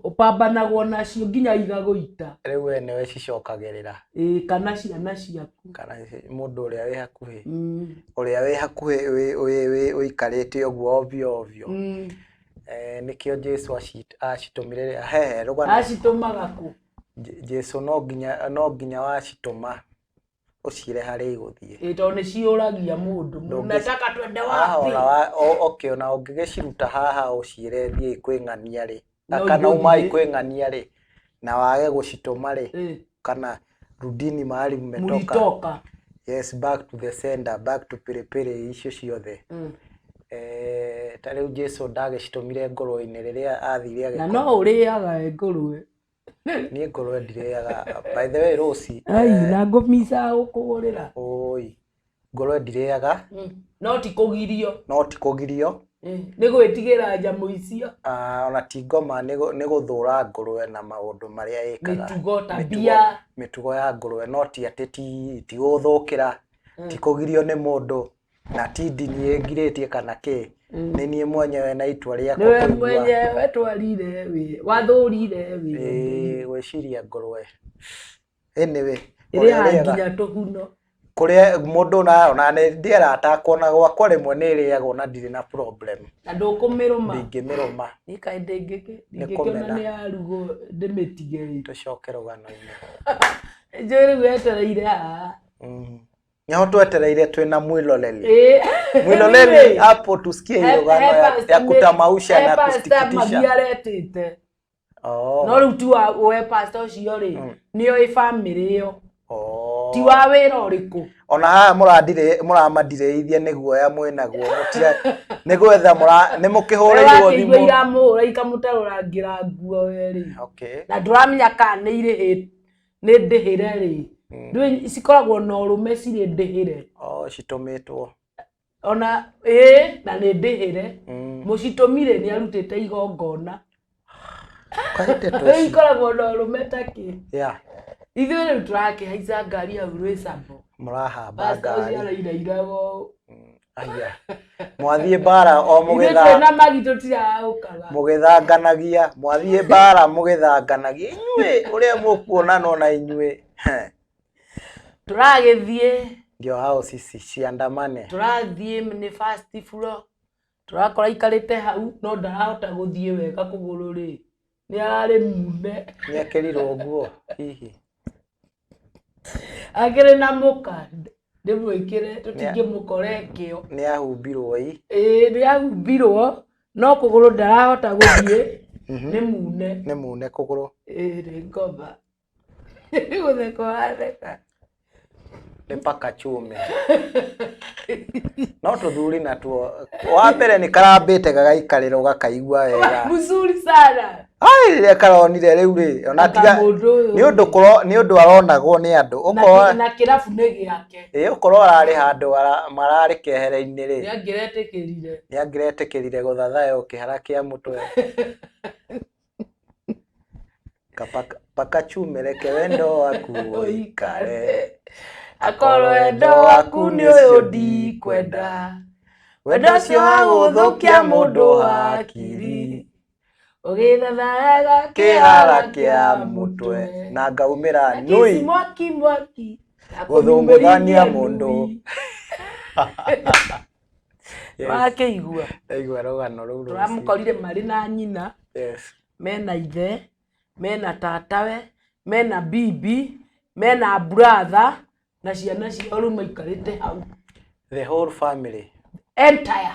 Ũpambanagwo nacio nginya igagũita. Rĩu we nĩwe cicokagĩrĩra. Ĩĩ, kana ciana ciaku. Kana mũndũ ũrĩa wĩ hakuhĩ. Ũrĩa wĩ hakuhĩ ũikarĩte ũguo ovyo ovyo. Nĩkĩo Jesu acitũmire hehe rũgano. Acitũmaga kũ? Jesu no nginya wacitũma ũcire harĩa igũthiĩ. Ĩĩ, tondũ nĩ ciũragia mũndũ. Mnataka twende wapi? Okay, ona ũngĩgĩciruta haha ũciĩre thiĩ kwĩ ng'ania rĩ, kana umai kwĩ ng'ania rĩ, na wage gũcitũma rĩ, kana rudini mahali mmetoka. Mulitoka. Yes, back to the sender, back to piripiri icio ciothe. Ta rĩu Jesu ndagĩcitũmire ngũrwe-inĩ rĩrĩa athire agĩkoma. Na no ũrĩaga ngũrwe. Niĩ ngũrwe ndirĩaga. By the way, Rose. Ai, na ngũmica gũkũgũrĩra. Oi. Ngũrwe ndirĩaga. No ti kũgirio. No ti kũgirio. Nĩ gwĩtigĩra nyamũ icio. Ona ti ngoma nĩ gũthũra ngũrwe na maũndũ marĩa ĩkaga. Mĩtugo, tabia. Mĩtugo ya ngũrwe no ti atĩ ti gũthũkĩra, ti kũgirio nĩ mũndũ, na ti ndini ĩngirĩtie kana kĩ. Nĩ niĩ mwenyewe na itua rĩakwa Nĩwe kũigua. mwenyewe twarire wĩ, wathũrire wĩ. Ĩĩ, gwĩciria ngũrwe. Anyway, Ĩrĩaga nginya tũhuno. Kũrĩa mũndũ ona nĩ ndiaratakwo na gwakwa rĩmwe nĩ ĩrĩagwo na ndirĩ na problem. Na ndũkũmĩrũma? Ndingĩmĩrũma. Niĩ kaĩ ndingĩkĩona nĩ yarugwo ndĩmĩtige ĩ. Tũcoke rũgano-inĩ. Njũĩ rĩu wetereire haha. Nĩho twetereire twĩna mwiloleli. Mwiloleli hapo tusikie hiyo rũgano ya kutamausha na kusikitisha. Magi aretĩte. No rĩu ti wa we pastor ũcio rĩ, nĩoĩ bamĩrĩ ĩyo. Ti wa wĩra ũrĩkũ. Ona haha mũramandirĩithia nĩ guoya mwĩnaguo, nĩ gwetha nĩ mũkĩhũrĩirwo thimũ. Wakĩigua iramũhũra ikamũtarũrangĩra nguo we rĩ. Okay. Na ndũramenya kana nĩ irĩhĩ, nĩ ndĩhĩre rĩ. Ndũĩ cikoragwo na ũrũme cirĩ ndĩhĩre. Oh, citũmĩtwo. Ona ĩĩ, na nĩ ndĩhĩre. Mũcitũmire nĩ arutĩte igongona. Ikoragwo na ũrũme ta kĩ. Yeah. Ithuĩ rĩu tũrakĩhaica ngari hau Rwĩcambo. Mũrahamba ngari. Arairairagwo. Aya. Mwathiĩ mbara o Ithuĩ twĩna Magi tũtiraũkaga. Mũgĩthanganagia, mwathiĩ mbara mũgĩthanganagia. Inyuĩ ũrĩa mũkuonana na inyuĩ. Tũragĩthiĩ. Ndio hao sisi ciandamane. Tũrathiĩ nĩ first floor. Tũrakora aikarĩte hau no ndarahota gũthiĩ wega kũgũrũ rĩ. Nĩ ararĩ mume. Nĩ ekĩrirwo nguo hihi. Akĩrĩ na mũka ndĩmwĩkĩre tũtingĩmũkora kĩo. Nĩ ahumbirwo i. Ĩĩ nĩ ahumbirwo no kũgũrũ ndarahota gũthiĩ nĩ mune. Nĩ mune kũgũrũ. Ĩĩ nĩ ngoma. Gũtheka ũratheka. Nĩ paka chume. No tũthuri natuo wa mbere nĩ karambĩte gagaikarĩra ũgakaigua wega. Mzuri sana. Ai rĩrĩa karonire rĩu rĩ ona Anga tiga mũndũ ũyũ nĩ ũndũ kũro nĩ ũndũ aronagwo nĩ andũ na ũkorwo na kĩrabu nĩ gĩake. ĩ ũkorwo ararĩ handũ mararĩ kehere-inĩ rĩ Nĩ angĩretĩkĩrire. nĩ angĩretĩkĩrire gũthathaywo kĩhara kĩa mũtwe. Paka chume reke wendo waku ũikare. Akorwo wendo waku nĩ ũyũ ndikwenda. Wendo ũcio wa gũthũkia mũndũ hakiri. Ũgĩthathayaga Kĩhara kĩa mũtwe na ngaumĩra Akisi nui mwaki mwaki. Gũthũngũthania mũndũ. Yes. Wakĩigua. Ndaigua rũgano rũu rũcinĩ. Tũramũkorire marĩ na nyina. Yes. Mena ithe, mena tatawe, mena bibi, mena brother na ciana ciao rĩu maikarĩte hau. The whole family. Entire.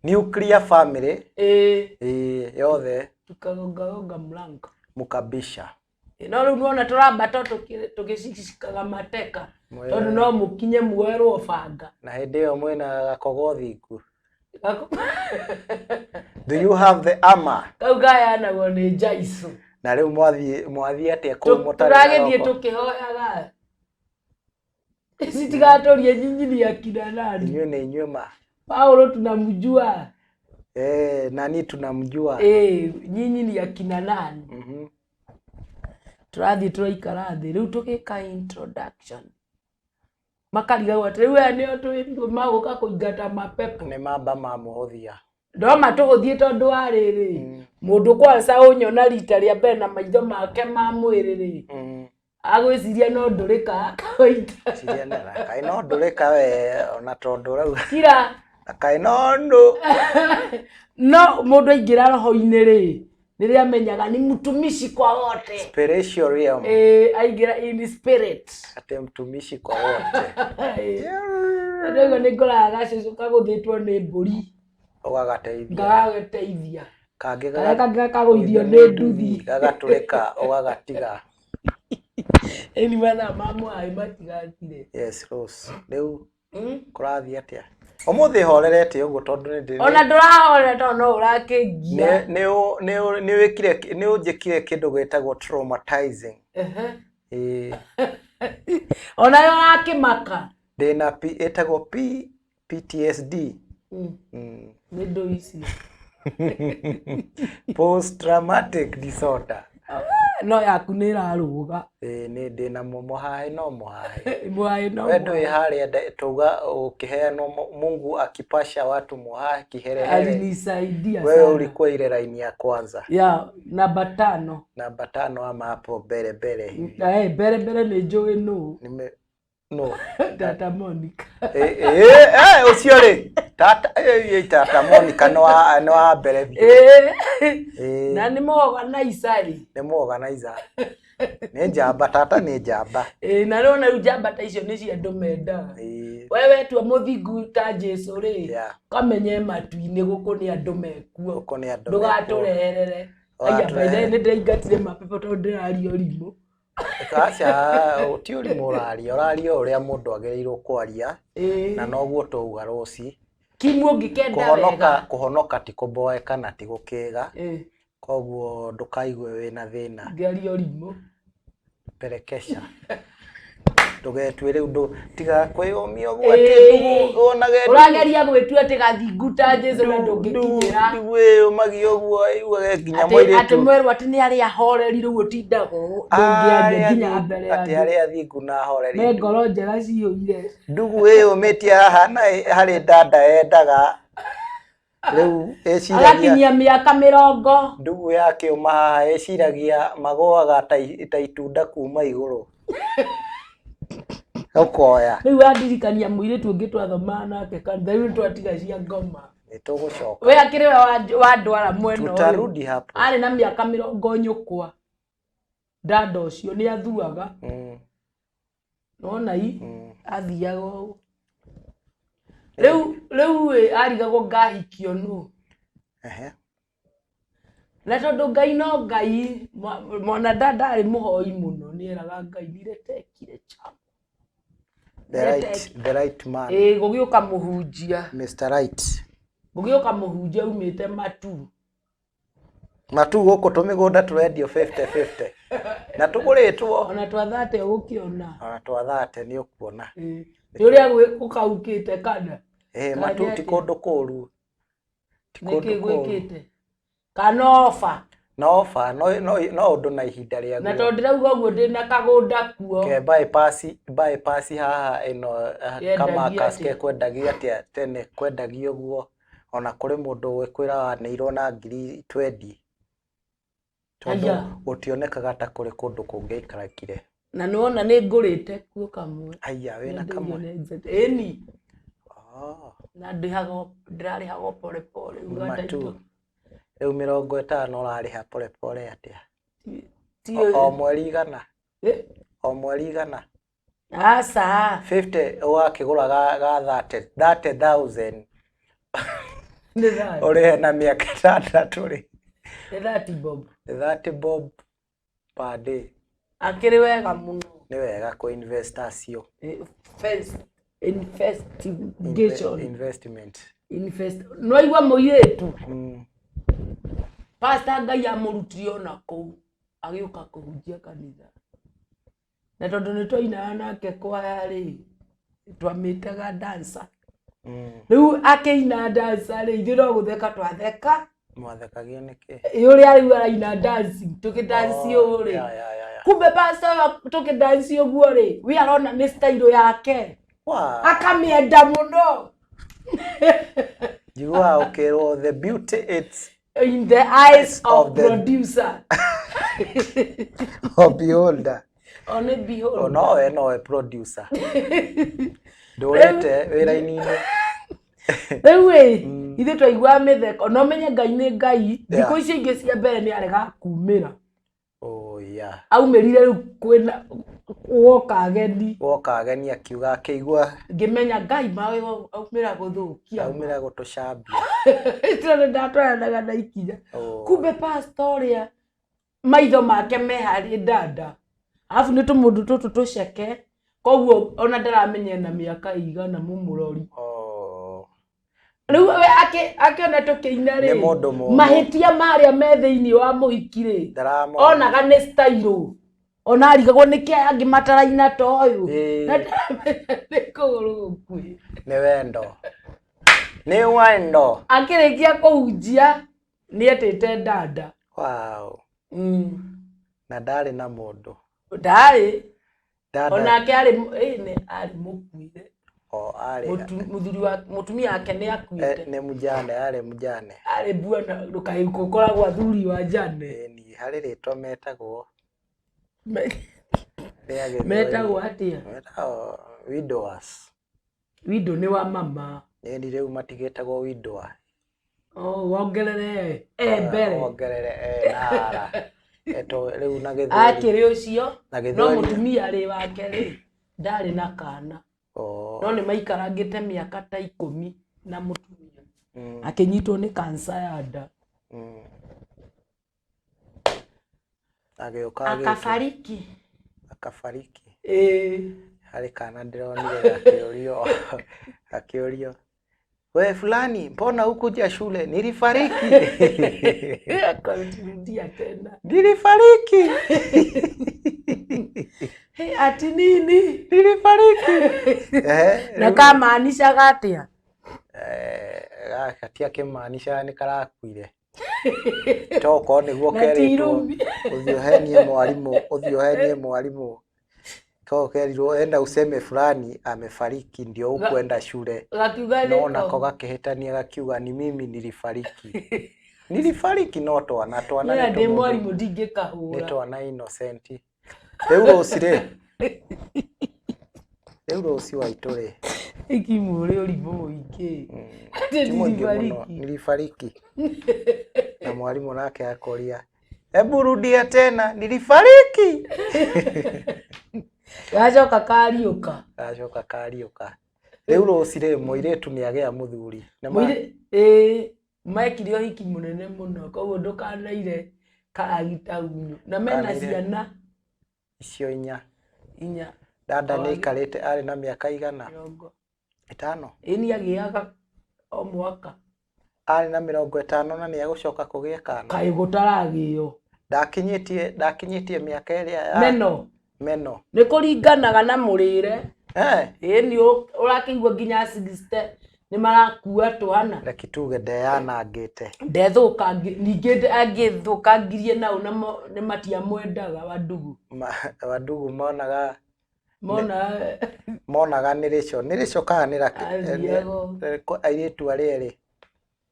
Nuclear family. Ĩĩ. Ĩĩ yothe Tukagongagonga mlango. mũkabisha. No rĩu nĩwona tũrambata tũgĩcikaga mateka tondũ no mũkinye muoerwo banga. Na hĩndĩ ĩyo mwĩna gakogo thingu. Do you have the armor? Kau gayanagwo nĩ njaicu. Na rĩu mwathiĩ mwathiĩ atĩa kũu mũtarĩ na Tũragĩthiĩ roko? tũkĩhoyaga citigatũrie nyinyi ni akina nani. Inyuĩ nĩ inyuĩ ma. Paulo tunamjua. Eh, nani tunamjua. Eh, nyinyi ni akina nani. Mhm. Tũrathiĩ tũraikara thĩ rĩu tũgĩka introduction makarigagwo atĩ rĩu aya nĩo twĩrirwo magũka kũingata mapepo. Nĩ mamba mamũhũthia. No matũhũthie tondũ wa rĩrĩ mũndũ kwanza ũnyona rita rĩa mbere na maitho make ma mwĩrĩ rĩ agwĩciria no ndũrĩka kawaida. Ciria na kaĩ no ndũrĩka we ona tondũ ũrauga Kira na kaĩ no ndũ. No mũndũ aingĩra roho-inĩ rĩ rĩrĩa amenyaga ni mtumishi kwa wote. Spiritual realm. Eh, aingĩra in spirit. Atĩ mtumishi kwa wote. Rĩu nĩ ngoraga gacũcũ kagũthĩtwo nĩ mbũri Ũgagateithia. ngagateithia. Kangĩ Karĩa kangĩ gakagũithio nĩ nduthi. Gagatũrĩka ũgagatiga. Ĩni mathaa ma mwaĩ matigathire. Yes, Rose. Rĩu kũrathiĩ atĩa? Ũmũthĩ horerete ũguo tondũ nĩ ndĩ Ona ndũrahorera tondũ no ũrakĩngia. nĩ wĩkire nĩ ũnjĩkire kĩndũ gĩtagwo traumatizing. Ĩĩ. Ona yo ũrakĩmaka. Ndĩna P ĩtagwo P PTSD. Nĩ ndũ ici. Post traumatic disorder. No yaku nĩ ĩrarũga. Ĩĩ nĩ ndĩna mũhahe no mũhahe. Mwaĩ no We ndũĩ harĩa tuga ũkĩheanwo Mungu akipasha watu muhahe kiherehere. Alinisaidia Wewe sana. ulikuwa ile line ya kwanza. Ya namba 5. Namba 5 ama hapo mbele mbele hivi. Eh, mbere mbere nĩ njũĩ nũ. Nime no. Tata Monica. Eh eh ũcio rĩ. Tata eh tata Monica no wa no wa mbere biũ. Eh. Na nĩ mũorganizer rĩ. Nĩ mũorganizer. Nĩ njamba tata nĩ njamba. Ĩĩ na rĩu rĩu njamba ta icio nĩ cio andũ mendaga. We wetua mũthingu ta Jesu rĩ, kamenye matu-inĩ gũkũ nĩ andũ mekuo. Gũkũ nĩ andũ mekuo. Ndũgatũreherere. Aya by nĩ ndĩraingatire mapepo tondũ ndĩraria ũrimũ. Aca ti ũrimũ ũraria, ũraria ũrĩa mũndũ agĩrĩirwo kwaria na noguo twauga rũci. Kimu ũngĩkenda wega. Kũhonoka ti kũboeka na ti gũkĩga. Koguo ndũkaigue wĩna thĩna. Ngĩaria ũrimũ. Perekesha. Ndũgetue rĩu ndũ tiga kwĩyũmia ũguo atĩ wonage ũrageria gwĩtua atĩ gathingu ta Jesu na ndũngĩkinyĩra. Ndugu ĩyũmagia ũguo ĩiguage nginya Atĩ mũirĩtu. atĩ mwerwo atĩ nĩ arĩa ahoreri rĩu ũtindaga ũũ ndũngĩaria nginya mbere ya Atĩ arĩa athingu na ahoreri. Me ngoro njega ciyũire. Ndugu ĩyũmĩtie haha na harĩ dada yendaga. Rĩu ĩciragia Agakinyia mĩaka 20. Ndugu yakĩũma haha ĩciragia magũaga ta itunda kuma igũrũ. Ũkoya. Rĩu wandirikania mũirĩtu ũngĩ twathomaga nake kanitha rĩu twatiga cia ngoma. Nĩtũgũcoka. We akĩrĩ we wandwara mwena ũyũ. Tutarudi hapo. Arĩ na mĩaka 20 nyũkwa. Dada ũcio nĩ athuaga. Nona i athiaga ũũ. Rĩu ĩ arigagwo ngahikio nũ. Ehe. Na tondũ Ngai no Ngai, mwana dada arĩ mũhoi mũno, nĩeraga Ngai niretee kile changu. The right man. Ĩĩ gũgĩũka mũhunjia. Mr. Right. Gũgĩũka mũhunjia umĩte Matu. Matu gũkũ tũmĩgũnda tũrendio 50-50 na tũgũrĩtwo. Ona twathate ũgũkĩona. Ona twathate nĩ ũkuona. Nĩ ũrĩa gũkaukĩte kana. Ĩĩ Kana Matu ti atĩa? kũndũ kũru. Ti Nĩkĩ kũndũ kũru. gwĩkĩte? Kana oba. No oba no ũndũ na ihinda Na rĩaguo. tondũ ndĩrauga ũguo ndĩna kagũnda kuo. Ke bypass haha ĩno Yendagia Kamakas atĩa? ke kwendagio atĩa tene kwendagio ũguo ona kũrĩ mũndũ gwĩkwĩra waneirwo na ngiri 20 tondũ Aya. gũtionekaga ta kũrĩ kũndũ kũngĩaikarakire. Na nĩwona nĩ ngũrĩte kuo kamwe. Aya wĩna kamwe. Ĩni. Oh, Na ndĩhaga ndĩrarĩhaga o pole pole. Uga Matu. Rĩu 50 ũrarĩha pole pole atĩa? Ti O mweri igana. Eh? O mweri igana. Aca. 50 ũgakĩgũra ga 30,000 Nĩ 30. ũrĩhe na mĩaka ĩtandatũ rĩ. Nĩ 30 bob. 30 bob per day. Akĩrĩ wega mũno. Nĩ wega kũ invest acio. Investigation. Investment. Invest. Nĩwaigua mũirĩtu? Mm. Pastor Ngai amũrutire ona kũu agĩũka kũhunjia kanitha. Na tondũ nĩ twainaga nake kwaya rĩ, twamĩtaga dancer. Rĩu akĩina dancer rĩ, ithuĩ no gũtheka twatheka. Mwathekagio nĩkĩ? Ĩ ũrĩa rĩu araina dancing, tũkĩdanci ũũ rĩ. Ya. Kumbe pastor ũyũ tũkĩdanci ũguo rĩ, we arona nĩ style yake. Wow. Akamĩenda mũno. Njiguaga ũkĩrwo the beauty it's In the eyes of Of the- producer. of beholder. O nĩ beholder. O nowe nowe producer. Ndũrĩte wĩra-inĩ. Rĩu ĩ, ithuĩ twaiguaga mĩtheko, no menye Ngai nĩ Ngai, thikũ icio ingĩ cia mbere nĩ aregaga kumĩra. Oh yeah. Aumĩrire rĩu kwĩna woka ageni. Woka ageni akiuga akĩigua Ngĩmenya Ngai mawe aumĩra gũthũkia. aumĩra gũtũcambia. Tondũ ndatwaranaga na ikinya. Oh. Kumbe pastor ũrĩa maitho make me harĩ dada. Arabu nĩ tũmũndũ tũtũ tũceke, koguo ona ndaramenya ena mĩaka ĩigana mũmũrori. Oh. Rĩu we akĩona tũkĩina rĩ, Nĩ mũndũ mũũgĩ. mahĩtia marĩa me thĩinĩ wa mũhiki rĩ, Ndaramona. onaga nĩ style. Ona arigagwo nĩkĩ aya angĩ mataraina ta ũyũ. Ĩĩ. Na ndaramenya nĩ kũgũrũ gũkuhĩ. Nĩ wendo. Nĩ wendo. Akĩrĩkia kũhunjia nĩetĩte dada. Wow. Na ndarĩ na mũndũ. Ndarĩ. Dada. Onake arĩ ĩ, arĩ mũkuire. O arĩ. Mũthuri wa mũtumia wake nĩ akuĩte. Nĩ mũjane, arĩ mũjane. Arĩ bwana ndũkaĩ gũkoragwo athuri wa njane. Ĩni, harĩ rĩtwa metagwo. Rĩa Gĩthweri. Metagwo atĩa? Metagwo widowers. Widow nĩ wa mama. Ĩni rĩu matigĩtagwo widower. Oh, wongerere e mbere. Wongerere e na ara. Eto rĩu na Gĩthweri. Akĩrĩ ũcio Na no Gĩthweri. mũtumia rĩ wake rĩ ndarĩ na kana. Oh. No nĩ maikarangĩte mĩaka ta 10 na mũtumia. Akĩnyitwo nĩ kansa ya nda. Agĩũka agĩtwo. Akafariki. Akafariki. Ĩĩ. Harĩ kana ndĩronire gakĩũrio we fulani mbona hukuja shule? Nilifariki. Akarudia tena. Nilifariki. Hey, ati nini? Nilifariki. Na kamaanishaga atĩa? Gaka ti akĩmaanisha nĩ karakuire. To korwo nĩguo Na ti kerĩtwo irumi. ũthiĩ ũhenie mwarimũ, ũthiĩ ũhenie mwarimũ. Ko kerirwo enda useme fulani amefariki ndio hukuenda shule. Gakiuga No nĩko. nako gakĩhĩtania gakiuga ni mimi nilifariki. Nilifariki no twana twana Nĩ nĩ ndĩ tũmũndũ. mwarimũ Nĩ ndingĩkahũra. twana innocent. Rĩu rũci rĩ. Rĩu rũci waitũ rĩ. Ikimũrĩ ũrimũ mũingĩ. Atĩ Ti mũingĩ mũno. nilifariki. Nilifariki. Na mwarimũ nake akoria, hebu rudia tena, nilifariki. Gacoka kariũka. Gacoka kariũka. Rĩu rũci rĩ, mũirĩtu nĩ agĩa mũthuri. Nĩ ma- Ĩĩ, mekire ũhiki mũnene mũno, koguo ndũkanaire karagita unyo na mena Ndũkanaire. ciana Icio inya. Inya. Dada nĩ Wagi- aikarĩte arĩ na mĩaka igana? 50. 50. Ĩni, agĩaga o mwaka. Arĩ na 50 na nĩ egũcoka kũgĩa kana? Kaĩ gũtaragĩo? Ndakinyĩtie mĩaka ĩrĩa ya Meno. Meno. Nĩ kũringanaga na mũrĩre. Eh. Ĩni, ũrakĩigua nginya 60 nĩ marakua twana. Reke tuge ndeyanangĩte. Ndethũkangi ningĩ, angĩthũkangirie nao namo nĩ matiamwendaga wandugu. Wandugu monaga Mona monaga nĩ rĩco, nĩ rĩco kana nĩ Athiaga. Airĩtu arĩa erĩ.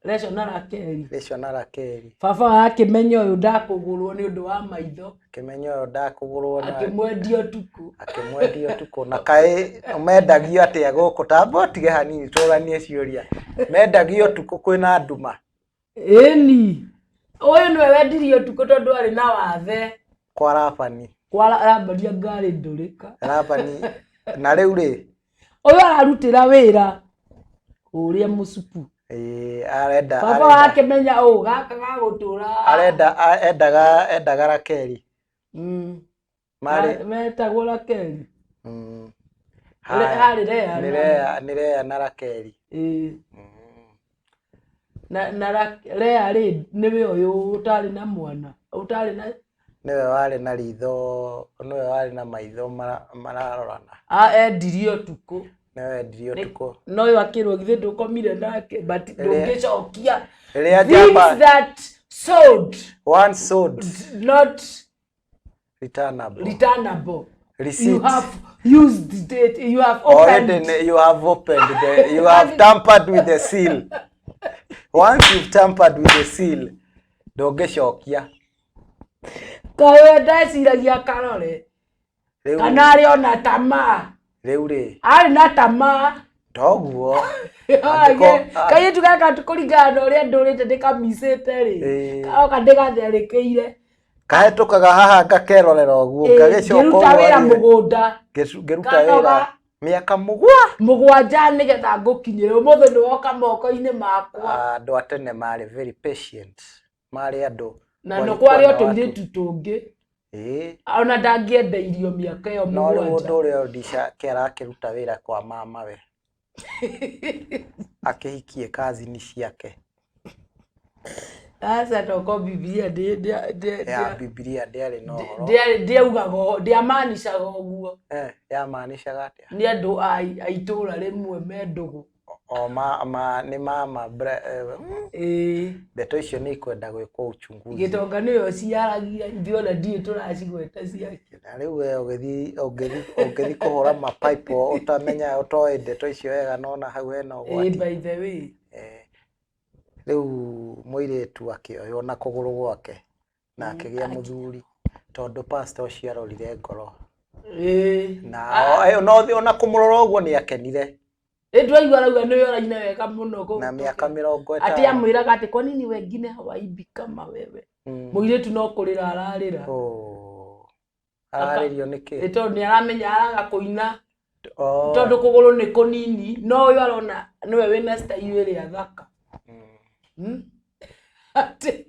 Reco na Rakeri. Rĩco na Rakeri. Baba akĩmenya ũyũ ndakũgũrwo nĩ ũndũ wa maitho. Akĩmenya ũyũ ndakũgũrwo na Akĩmwendia ũtukũ. Akĩmwendia ũtukũ. Na kaĩ mendagio atĩa gũkũ? Tamba ũtige hanini tũganie ciũria. Mendagio ũtukũ kwĩna nduma? Ĩni, ũyũ nĩwe wendirio ũtukũ tondũ arĩ na wathe. Kwa Labani. Kwa Labani ngarĩ ndũrĩka. Labani na rĩu rĩ, Ũyũ ararutĩra wĩra ũrĩa mũcupu. Ĩĩ, arenda Baba arenda akĩmenya ũ gaka gagũtũra. Arenda endaga Rakeli. Marĩ Metagwo Rakeli. Haya. Harĩ Lea Nĩ na- Lea, nĩ Lea na Rakeli. Ĩĩ. Na Lea rĩ, nĩwe ũyũ ũtarĩ na mwana, ũtarĩ na Nĩwe warĩ na ritho, nĩwe warĩ na maitho mararorana. A endirio ũtukũ. Nĩwe wendirio ũtukũ. No ũyũ akĩrwo, githĩ ndũkomire nake? But ndũngĩcokia. Rĩrĩa Things njamba that sold once sold not returnable. Returnable. You Receipt. have used it, you have opened. Already you have opened the, you have tampered with the seal. Once you've tampered with the seal, ndũngĩcokia. Kaĩ we ndeciragia karore Rĩu kana arĩ ona tamaa? Rĩu rĩ, Arĩ na tamaa. Toguo. Angĩkorwo- Kairĩtu gaka kũringana na ũrĩa ndũrĩte ndĩkamicĩte rĩ, oka ndĩgatherĩkĩire. Kahĩtũkaga haha ngakerorera ũguo, ngagĩcoka Ngĩruta ũguo wĩra athiĩ. Mũgũnda. Ngĩruta Nganoga. wĩra mĩaka mũgwa 7 nĩgetha ngũkinyĩre, ũmũthĩ nĩ woka moko-inĩ makwa. Andũ a tene marĩ very patient, marĩ andũ Na no walikuwa kwarĩ o na watu. tũirĩtu tũngĩ. Ĩĩ. Ona ndangĩendeirio mĩaka ĩyo No rĩu 7. ũndũ ũrĩa Odisha ke arakĩruta wĩra kwa mamawe, akĩhikie kazini ciake. Aca, toko Bibilia Ya Bibilia ndĩarĩ na ũhoro. Ndĩaugaga, ndĩamanicaga ũguo. Eh, yamaanishaga atĩa? Nĩ andũ a itũũra rĩmwe me ndũgũ. O ma nĩ mama Ĩĩ. Ndeto icio nĩ ikwenda gwĩkwo uchunguzi. Gĩtonga nĩwe ũciaragia, ithuĩ ona ndiũĩ tũracigweta ciake. Na rĩu we ũngĩthiĩ kũhũra mapaipo ũtamenya, ũtoĩ ndeto icio wega, nona hau hena Ĩĩ. ũgwati. By the way. Eh, rĩu mũirĩtu akĩoywo na kũgũrũ gwake na akĩgĩa mũthuri tondũ pastor ũcio arorire ngoro. Na no ona kũmũrora ũguo nĩ akenire. Ĩ, ndwaigua arauga nĩwe ũraina wega mũno kũu. Na mĩaka mĩrongo Atĩ ĩtano. amwĩraga atĩ kwa nini wengine hawaimbi kama wewe? Mũirĩtu no kũrĩra ararĩra. Oh. Ararĩrio nĩkĩ? Ĩ, tondũ nĩ aramenya araga kũina Oh. tondũ kũgũrũ nĩ kũnini, no ũyũ arona nĩwe wĩna style ĩrĩa thaka. Atĩ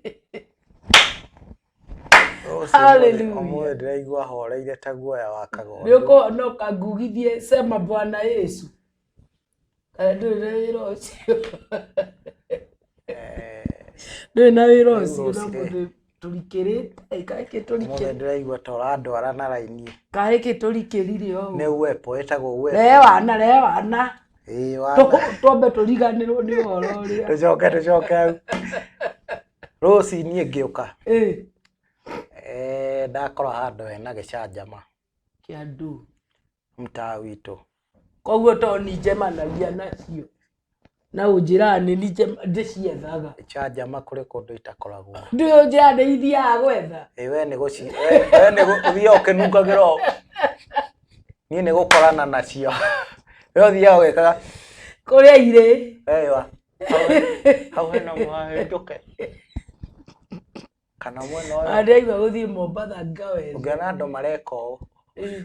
Ũcio Hallelujah. Ũmũthĩ ndĩraigua horeire ta guoya wa Nĩ kagondu. ũkũhonoka ngugithie, sema Bwana Yesu, kana ndũrĩ na wĩra ũcio? Eh, Ndũrĩ na wĩra Rĩu ũcio na rũci rĩ. mũthĩ tũrikĩrĩte kaĩkĩ Ũmũthĩ tũrikĩ ndĩraigua ta ũrandwara na raini. Kaĩkĩ tũrikĩrire ũũ? Nĩ uwepo, ĩtagwo uwepo. Rewana, rewana. Ĩĩ, wana. Twambe tũriganĩrwo nĩ ũhoro ũrĩa. Tũcoke hau rũci niĩ ngĩũka. Ĩ. Eh, ndakora handũ hena gĩcanjama. Kĩa ndũ? Mtaa witũ. Koguo to ni njemanagia nacio na ũnjĩraga nĩ ni ndĩciethaga. Gĩcanjama kũrĩ kũndũ itakoragwo. Ndũĩ ũnjĩraga nĩ ithiaga gwetha. Ĩ, we nĩ gũci we nĩ ũthiaga ũkĩnungagĩra ũũ. Niĩ nĩ gũkorana nacio. We ũthiaga ũgĩkaga kũrĩa irĩ. Ewa hau hena mũhĩndũke kana mwena ũyũ. Ndĩraigua gũthiĩ Mombatha ngawethe. Ũngĩona andũ mareka ũũ. Ĩ.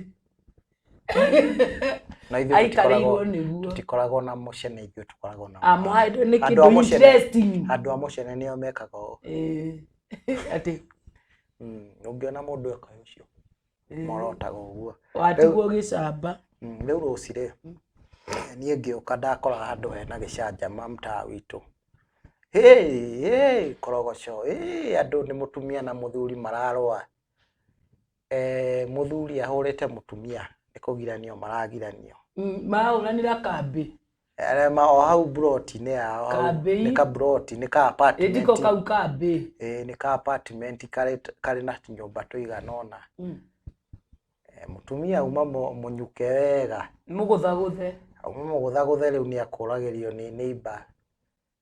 Na ithuĩ Aikarĩirwo tũtikoragwo nĩguo. Tũtikoragwo na mũcene, ithuĩ tũkoragwo na Ah, mũhando. mũhando nĩ Andũ a kĩndũ mũcene- interesting. Andũ a mũcene nĩo mekaga ũũ. Ĩĩ. Atĩ Ũngĩona mũndũ eka ũcio morotaga ũguo. Watigwo gĩcamba. Rĩu rũci rĩ, niĩ ngĩũka ndakora handũ hena gĩcanjama mtaa witũ. Hĩ, hĩ, korogoco, hĩ, andũ nĩ mũtumia na mũthuri mararũa. Mũthuri ahũrĩte mũtumia, nĩ kũgiranio maragiranio. Marahũranĩra kambĩ. Arĩa o hau mburoti-inĩ yao hau, Kambĩ. nĩ kaburoti, nĩ ka apartment. Ĩtiko kau kambĩ. Ĩĩ, nĩ ka apartment karĩ na tũnyũmba tũigana ũna. Mũtumia auma mũnyuke wega. Mũgũthagũthe. Auma mũgũthagũthe rĩu nĩ akũragĩrio nĩ neighbor.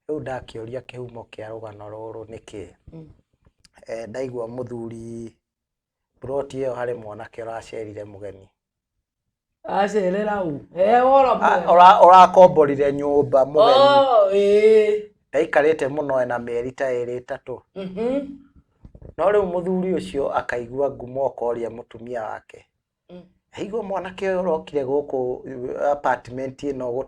Rĩu ndakĩũria kĩhumo kĩa rũgano rũrũ nĩkĩ? Ndaigua mũthuri plot ĩyo harĩ mwanake ũracerire mũgeni. Acerera ũ? Ũhoro mwega. Ũrakomborire nyũmba mũgeni. Oh, ĩĩ. Ndaikarĩte mũno ena mĩeri ta ĩrĩ ĩtatũ. No rĩu mũthuri ũcio akaigua ngumo akoria mũtumia wake. Aigua mwanake ũyũ ũrokire gũkũ apartment ĩno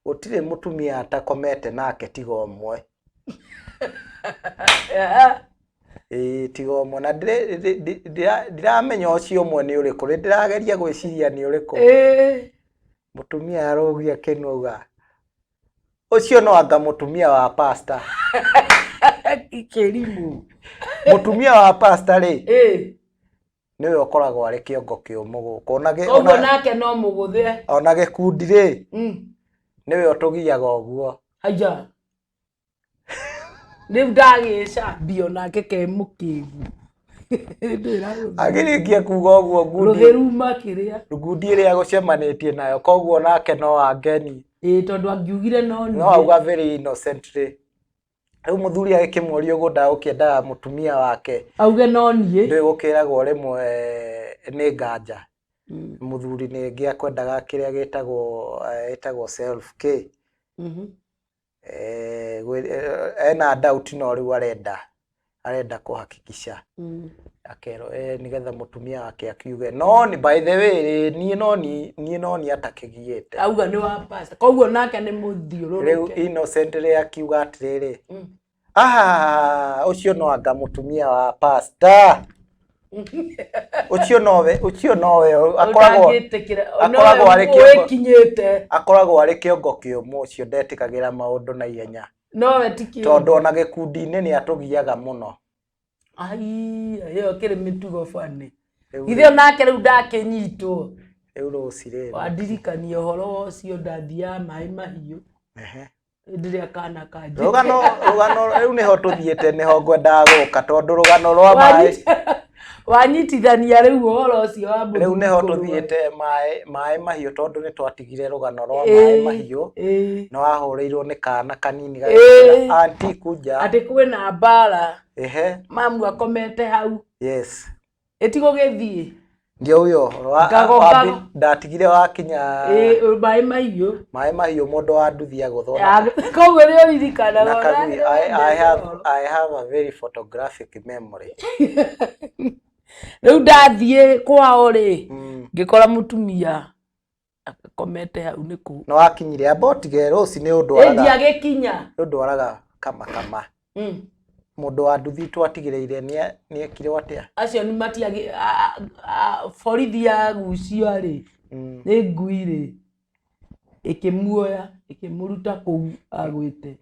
gũtirĩ mũtumia atakomete nake tiga ũmwe. Ĩĩ, tiga ũmwe. Na ndiramenya ũcio ũmwe nĩ ũrĩkũ. Nĩ ndĩrageria gwĩciria nĩ ũrĩkũ. Mũtumia arũgia kĩnua auga, ũcio no anga mũtumia wa pastor. Kĩrimũ. Mũtumia wa pastor rĩ, nĩwe ũkoragwo arĩ kĩongo kĩũmũ gũkũ. Koguo nake no mũgũthe. Ona gĩkundi rĩ, nĩwe ũtũgiaga ũguo. Haya. Rĩu ndagĩcambio nake ke mũkĩgu. Agĩrĩkia kuga ũguo ngundi. Rũthĩ ruma kĩrĩa. Ngundi ĩrĩa agũcemanĩtie nayo, koguo nake no angeni. Ĩĩ, tondũ angiugire no niĩ. No auga very innocently. Rĩu mũthuri agĩkĩmũria ũguo ndagũkĩendaga mũtumia wake. Auge no niĩ. Ndũĩ gũkĩragwo rĩmwe nĩ nganja. Mũthuri nĩ ĩngĩ akwendaga kĩrĩa gĩtagwo self K. Ena doubt no rĩu arenda kũhakikisha. Akerwo, nĩgetha mũtumia wake akiuge no ni by the way niĩ no ni, niĩ no ni atakĩgiĩte. Auga nĩ wa pastor. Koguo nake nĩ mũthiũrũrũke. Rĩu innocently akiuga atĩrĩrĩ, ũcio no anga mũtumia wa pastor. Ũcio nowe, ũcio nowe Ũtangĩtĩkĩra. akoragwo Nowe arĩ kĩongo. wĩkinyĩte. Akoragwo arĩ kĩongo kĩũmũ ũcio, ndetĩkagĩra maũndũ na ihenya. Nowe ti kĩongo. Tondũ ona gĩkundi-inĩ nĩ atũgiaga mũno. Ai, ĩyo kĩrĩ mĩtugo bani. Rĩu Ithe onake rĩu ndakĩnyitwo. Rĩu rũci rĩ. Wandirikania ũhoro ũcio ndathiaga maĩ mahiũ. Hĩndĩ ĩrĩa kana kanjĩ. Rũgano rĩu nĩho tũthiĩte, nĩho ngwendaga gũka, tondũ rũgano rwa maĩ. Wanyitithania rĩu ũhoro ũcio wa Rĩu nĩho mũthuri kũrũa. tũthiĩte maĩ mahiũ, tondũ nĩ twatigire rũgano rwa maĩ mahiũ. Nĩ wahũrĩirwo nĩ kana kanini gagĩkwĩra, Auntie kuja. Atĩ kwĩna mbara. Mamu akomete hau. Yes. Ĩtigũgĩthiĩ. Ndio huyo. Ngago, ngago. Ndatigire wakinya. Maĩ mahiũ. Maĩ mahiũ mũndũ wa nduthi agũthwo na Koguo nĩ ũririkanaga na ũrĩa kagui. I have a very photographic memory. Rĩu ndathiĩ kwao rĩ, ngĩkora mũtumia akomete hau nĩ kũ. Nĩ wakinyire, amba ũtige rũci nĩ ũndwaraga. Ĩ ndiagĩkinya. Nĩ ũndwaraga kama kama. Mũndũ wa nduthi twatigĩrĩire nĩ ekirwo atĩa? Acio nĩ matiagĩ, borithi yagucio rĩ, nĩ ngui rĩ, ĩkĩmuoya, ĩkĩmũruta kũu agwĩte.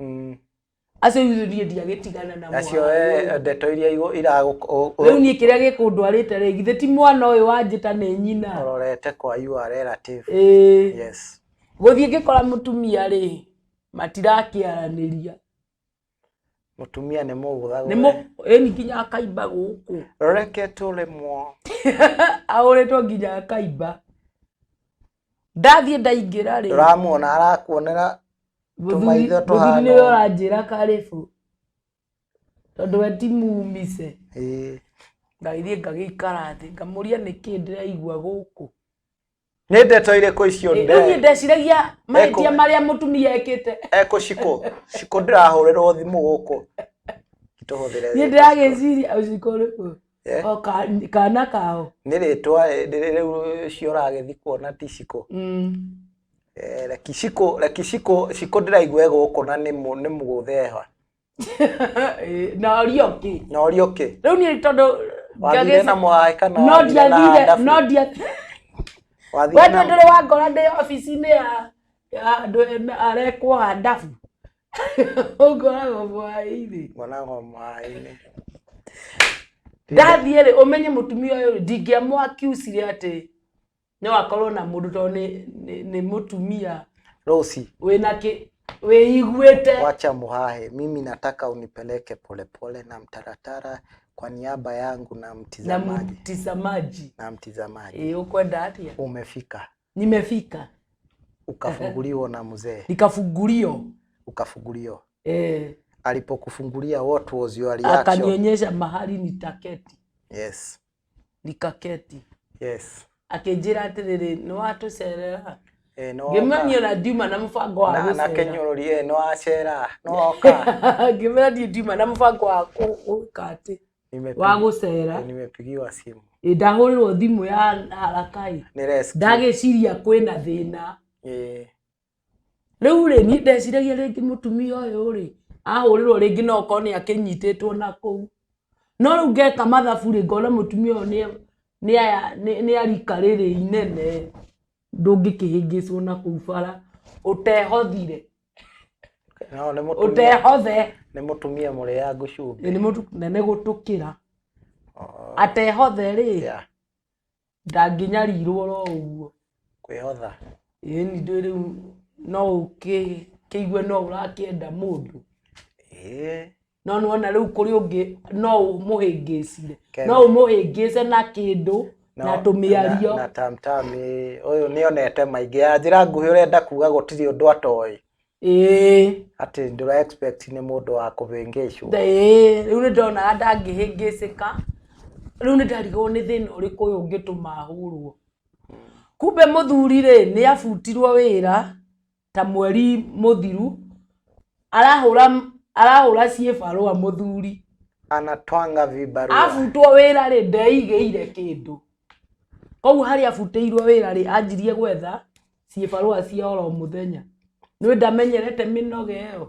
Acio ithuĩ niĩ ndiagĩtigana na Acio, mwana ũyũ. ndeto iria Rĩu niĩ kĩrĩa gĩkũndwarĩte rĩ, githĩ ti mwana ũyũ wanjĩta nĩ nyina? Ũrorete kwa you are relative. Ĩĩ. Yes. Gũthiĩ ngĩkora mũtumia rĩ, matirakĩaranĩria. Mũtumia nĩ mũgũthagũthe. Nĩ ĩni nginya akaimba gũkũ. Reke tũrĩmwo. Ahũrĩtwo nginya akaimba. Ndathiĩ ndaingĩra rĩ. Ndũramuona arakuonera tũmaitho Mũthuri tũhana nĩwe ũũ. ũranjĩra karibu. Tondũ we ti mumise. Ngagĩthiĩ ngagĩikara thĩ, ngamũria nĩkĩ ndĩraigua gũkũ. Nĩ ndeto irĩkũ icio Rĩu niĩ ndeciragia mahĩtia marĩa mũtumia ekĩte. Eko Shiko. Shiko ndĩrahũrĩrwo thimũ gũkũ. Tũhũthĩre Niĩ thimũ. ndĩragĩciria ũciko ũrĩkũ? Eh? O kana kao. Nĩ rĩtwa rĩu ũcio ũragĩthiĩ kuona ti Shiko. Eh, reki Shiko, reki Shiko, Shiko ndĩraigua e gũkũ na nĩ nĩ mũgũtheha. Ĩ, na Orioki. Na Orioki. Rĩu niĩ tondũ Wathire na mũhae kana no wathire na ndiathire ndabu? no ndia Wathire we na ndũrĩ wangora ndĩ obici-inĩ ya andũ arekwo handabu ũngoragwo mwaĩ-inĩ. Ngoragwo mwaĩ-inĩ. Ndathiĩ rĩ, ũmenye mũtumia ũyũ rĩ, ndingĩamũ-accuse atĩ no akorwo na mũndũ tondũ nĩ mũtumia Rosi, wĩna kĩ wĩiguĩte. Wacha muhahe, mimi nataka unipeleke polepole na mtaratara kwa niaba yangu na Na mtizamaji. mtizamaji. Na mtizamaji. Ĩ, ũkwenda atĩa? Umefika. Nimefika. Ukafunguliwa na mzee. Nikafunguliwa. Ukafunguliwa. Eh. Alipokufungulia, what was your reaction? Akanionyesha mahali nitaketi. Yes. Nikaketi. Yes. Akĩnjĩra atĩrĩrĩ, nĩ watũcerera? Eh, no Ngĩmwĩra niĩ ona ndiuma na mũbango wa na gũcera. kenyũrũri no acera no oka. Ngĩmwĩra niĩ ndiuma na mũbango wa gwĩka atĩ wa gũcera. Nimepigiwa simu. Ĩ, ndahũrĩrwo thimũ ya harakai. Ni rescue. Ndagĩciria kwĩna thĩna. Eh. Rĩu rĩ, niĩ ndeciragia rĩngĩ mũtumia ũyũ rĩ, ahũrĩrwo rĩngĩ no okorwo nĩ akĩnyitĩtwo na kũu. No rĩu ngeka mathabu rĩ, ngona mũtumia ũyũ nĩ arika rĩrĩ inene, ndũngĩkĩhĩngĩcwo na kũu bara ũtehothire. No, nĩ mũtumia. Ũtehothe. Nĩ mũtumia mũrĩangu cumbĩ. Ĩ, nĩ mũndũ nene gũtũkĩra. Oh. Atehothe rĩ, Yeah. ndangĩnyarirwo oro ũguo. Kwĩhotha. Ĩni ndũĩ rĩu no ũkĩigue no ũrakĩenda mũndũ. Ĩĩ. No nĩwona rĩu kũrĩ ũngĩ no ũmũhĩngĩcire. Kevin. No ũmũhĩngĩce na kĩndũ na tũmĩario. Na tamtam ũyũ nĩonete maingĩ. Ya njĩra nguhĩ ũrenda kuga gũtirĩ ũndũ atoĩ. Ĩĩ. Atĩ ndũra expect nĩ mũndũ wa kũhĩngĩcwo. Ĩĩ, rĩu nĩndonaga ndangĩhĩngĩcĩka. Rĩu nĩndarigagwo nĩ thĩna ũrĩkũ ũyũ ũngĩtũma ahũrwo. Kumbe mũthuri rĩ, nĩ abutirwo wĩra ta mweri mũthiru, arahũra ciĩbarũa mũthuri. Anatwanga vibarua. Abutwo wĩra rĩ, ndeigĩire kĩndũ. Koguo harĩa abutĩirwo wĩra rĩ, anjirie gwetha ciĩbarũa cia oro mũthenya. Nĩ ndamenyerete mĩnoga ĩyo.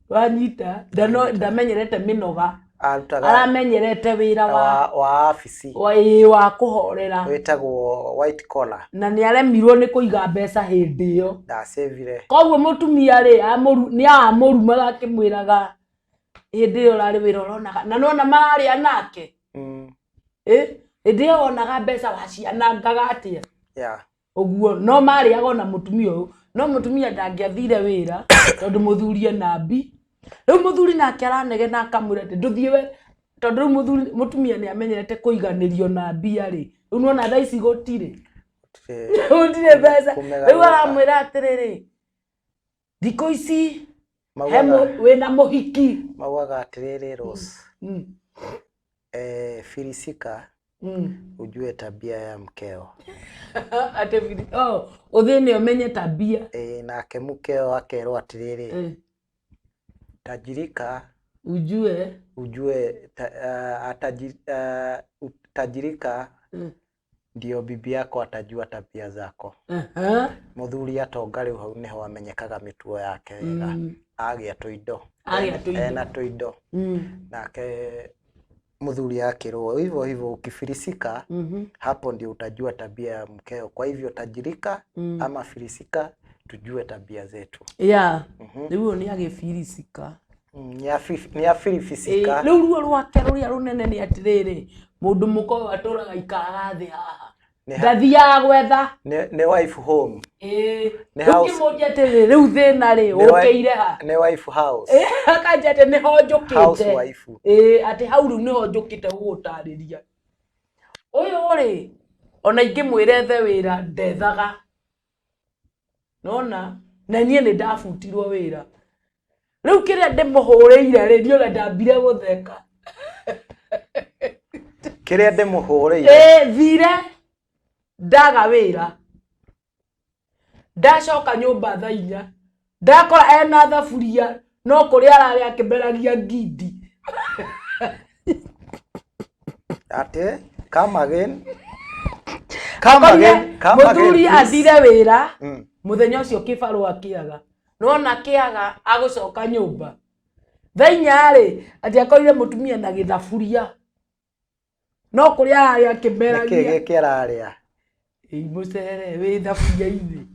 Wanyita? Ndamenyerete mĩnoga. Arutaga Aramenyerete wĩra wa abici. Ĩĩ, wa kũhorera. Wĩtagwo white collar. Na nĩ aremirwo nĩ kũiga mbeca hĩndĩ ĩyo. Ndacĩvire. Koguo mũtumia rĩ, nĩ amũrumaga akĩmwĩraga hĩndĩ ĩyo ũrarĩ wĩra ũronaga. Na nĩwona mararĩa nake. Ĩ, hĩndĩ ĩyo wonaga mbeca wacianangaga atĩa? Yeah. Ũguo no marĩaga ona mũtumia ũyũ. No mũtumia ndangĩathire wĩra tondũ mũthuri ena mbi. Rĩu mũthuri nake aranegena akamwĩra atĩ ndũthiĩ we, tondũ rĩu mũtumia nĩ amenyerete kũiganĩrio na mbia rĩ. Rĩu nĩwona thaa ici gũtirĩ. Gũtirĩ mbeca. Kũmegarũka. Rĩu aramwĩra atĩrĩrĩ, thikũ ici he wĩna mũhiki. Maugaga atĩrĩrĩ, Rose. Filisika, ujue tabia ya mkeo. Atĩ oh, ũthĩne ũmenye tabia. Nake mkeo akerwo atĩrĩrĩ, tajirika, Ujue. Ujue tajirika, ndio bibi yako atajua tabia zako. Mũthuri atonga rĩu hau nĩho amenyekaga mĩtugo yake wega. Agĩa tũindo. Agĩa tũindo. Ena tũindo. Nake mũthuri akĩrwo hivyo hivyo, ukifilisika, hapo ndio utajua tabia ya mkeo. Kwa hivyo tajirika ama filisika, tujue tabia zetu. Yeah. Rĩu ũyũ nĩ agĩfilisika. Nĩ afilisika. Rĩu ruo rwake rũrĩa rũnene nĩ atĩrĩrĩ, mũndũ mũka ũyũ atũraga ikaraga thĩ haha. Ndathiaga gwetha. Nĩ wife home. Ĩĩ. Nĩ Rĩu house. ngĩmũria atĩrĩrĩ, rĩu thĩna rĩ, ũkĩire ha? Nĩ wife house. Ĩĩ, akanja atĩ nĩho njũkĩte. Housewife. Ĩĩ, atĩ hau rĩu nĩho njũkĩte gũgũtarĩria. Ũyũ rĩ, ona ingĩmwĩra ethe wĩra, ndethaga. Nona? Na niĩ nĩ ndabutirwo wĩra. Rĩu kĩrĩa ndĩmũhũrĩire rĩ, niĩ ona ndambire gũtheka. Kĩrĩa ndĩmũhũrĩire? Ĩĩ, thire ndaga wĩra. Ndacoka nyũmba thaa inya. Ndakora ena thaburia no kũrĩa ararĩa akĩmeragia ngindi. Atĩ come again. Come again. Come again. Mũthuri please. athire wĩra mũthenya ũcio kĩbarũa kĩaga nona kĩaga agũcoka nyũmba thaa inya rĩ, atĩ akorire mũtumia na gĩthaburia no kũrĩa ararĩa Nĩkĩ akĩmeragia. Gĩkĩ ararĩa? Ĩ, mũcere wĩ thaburia-inĩ.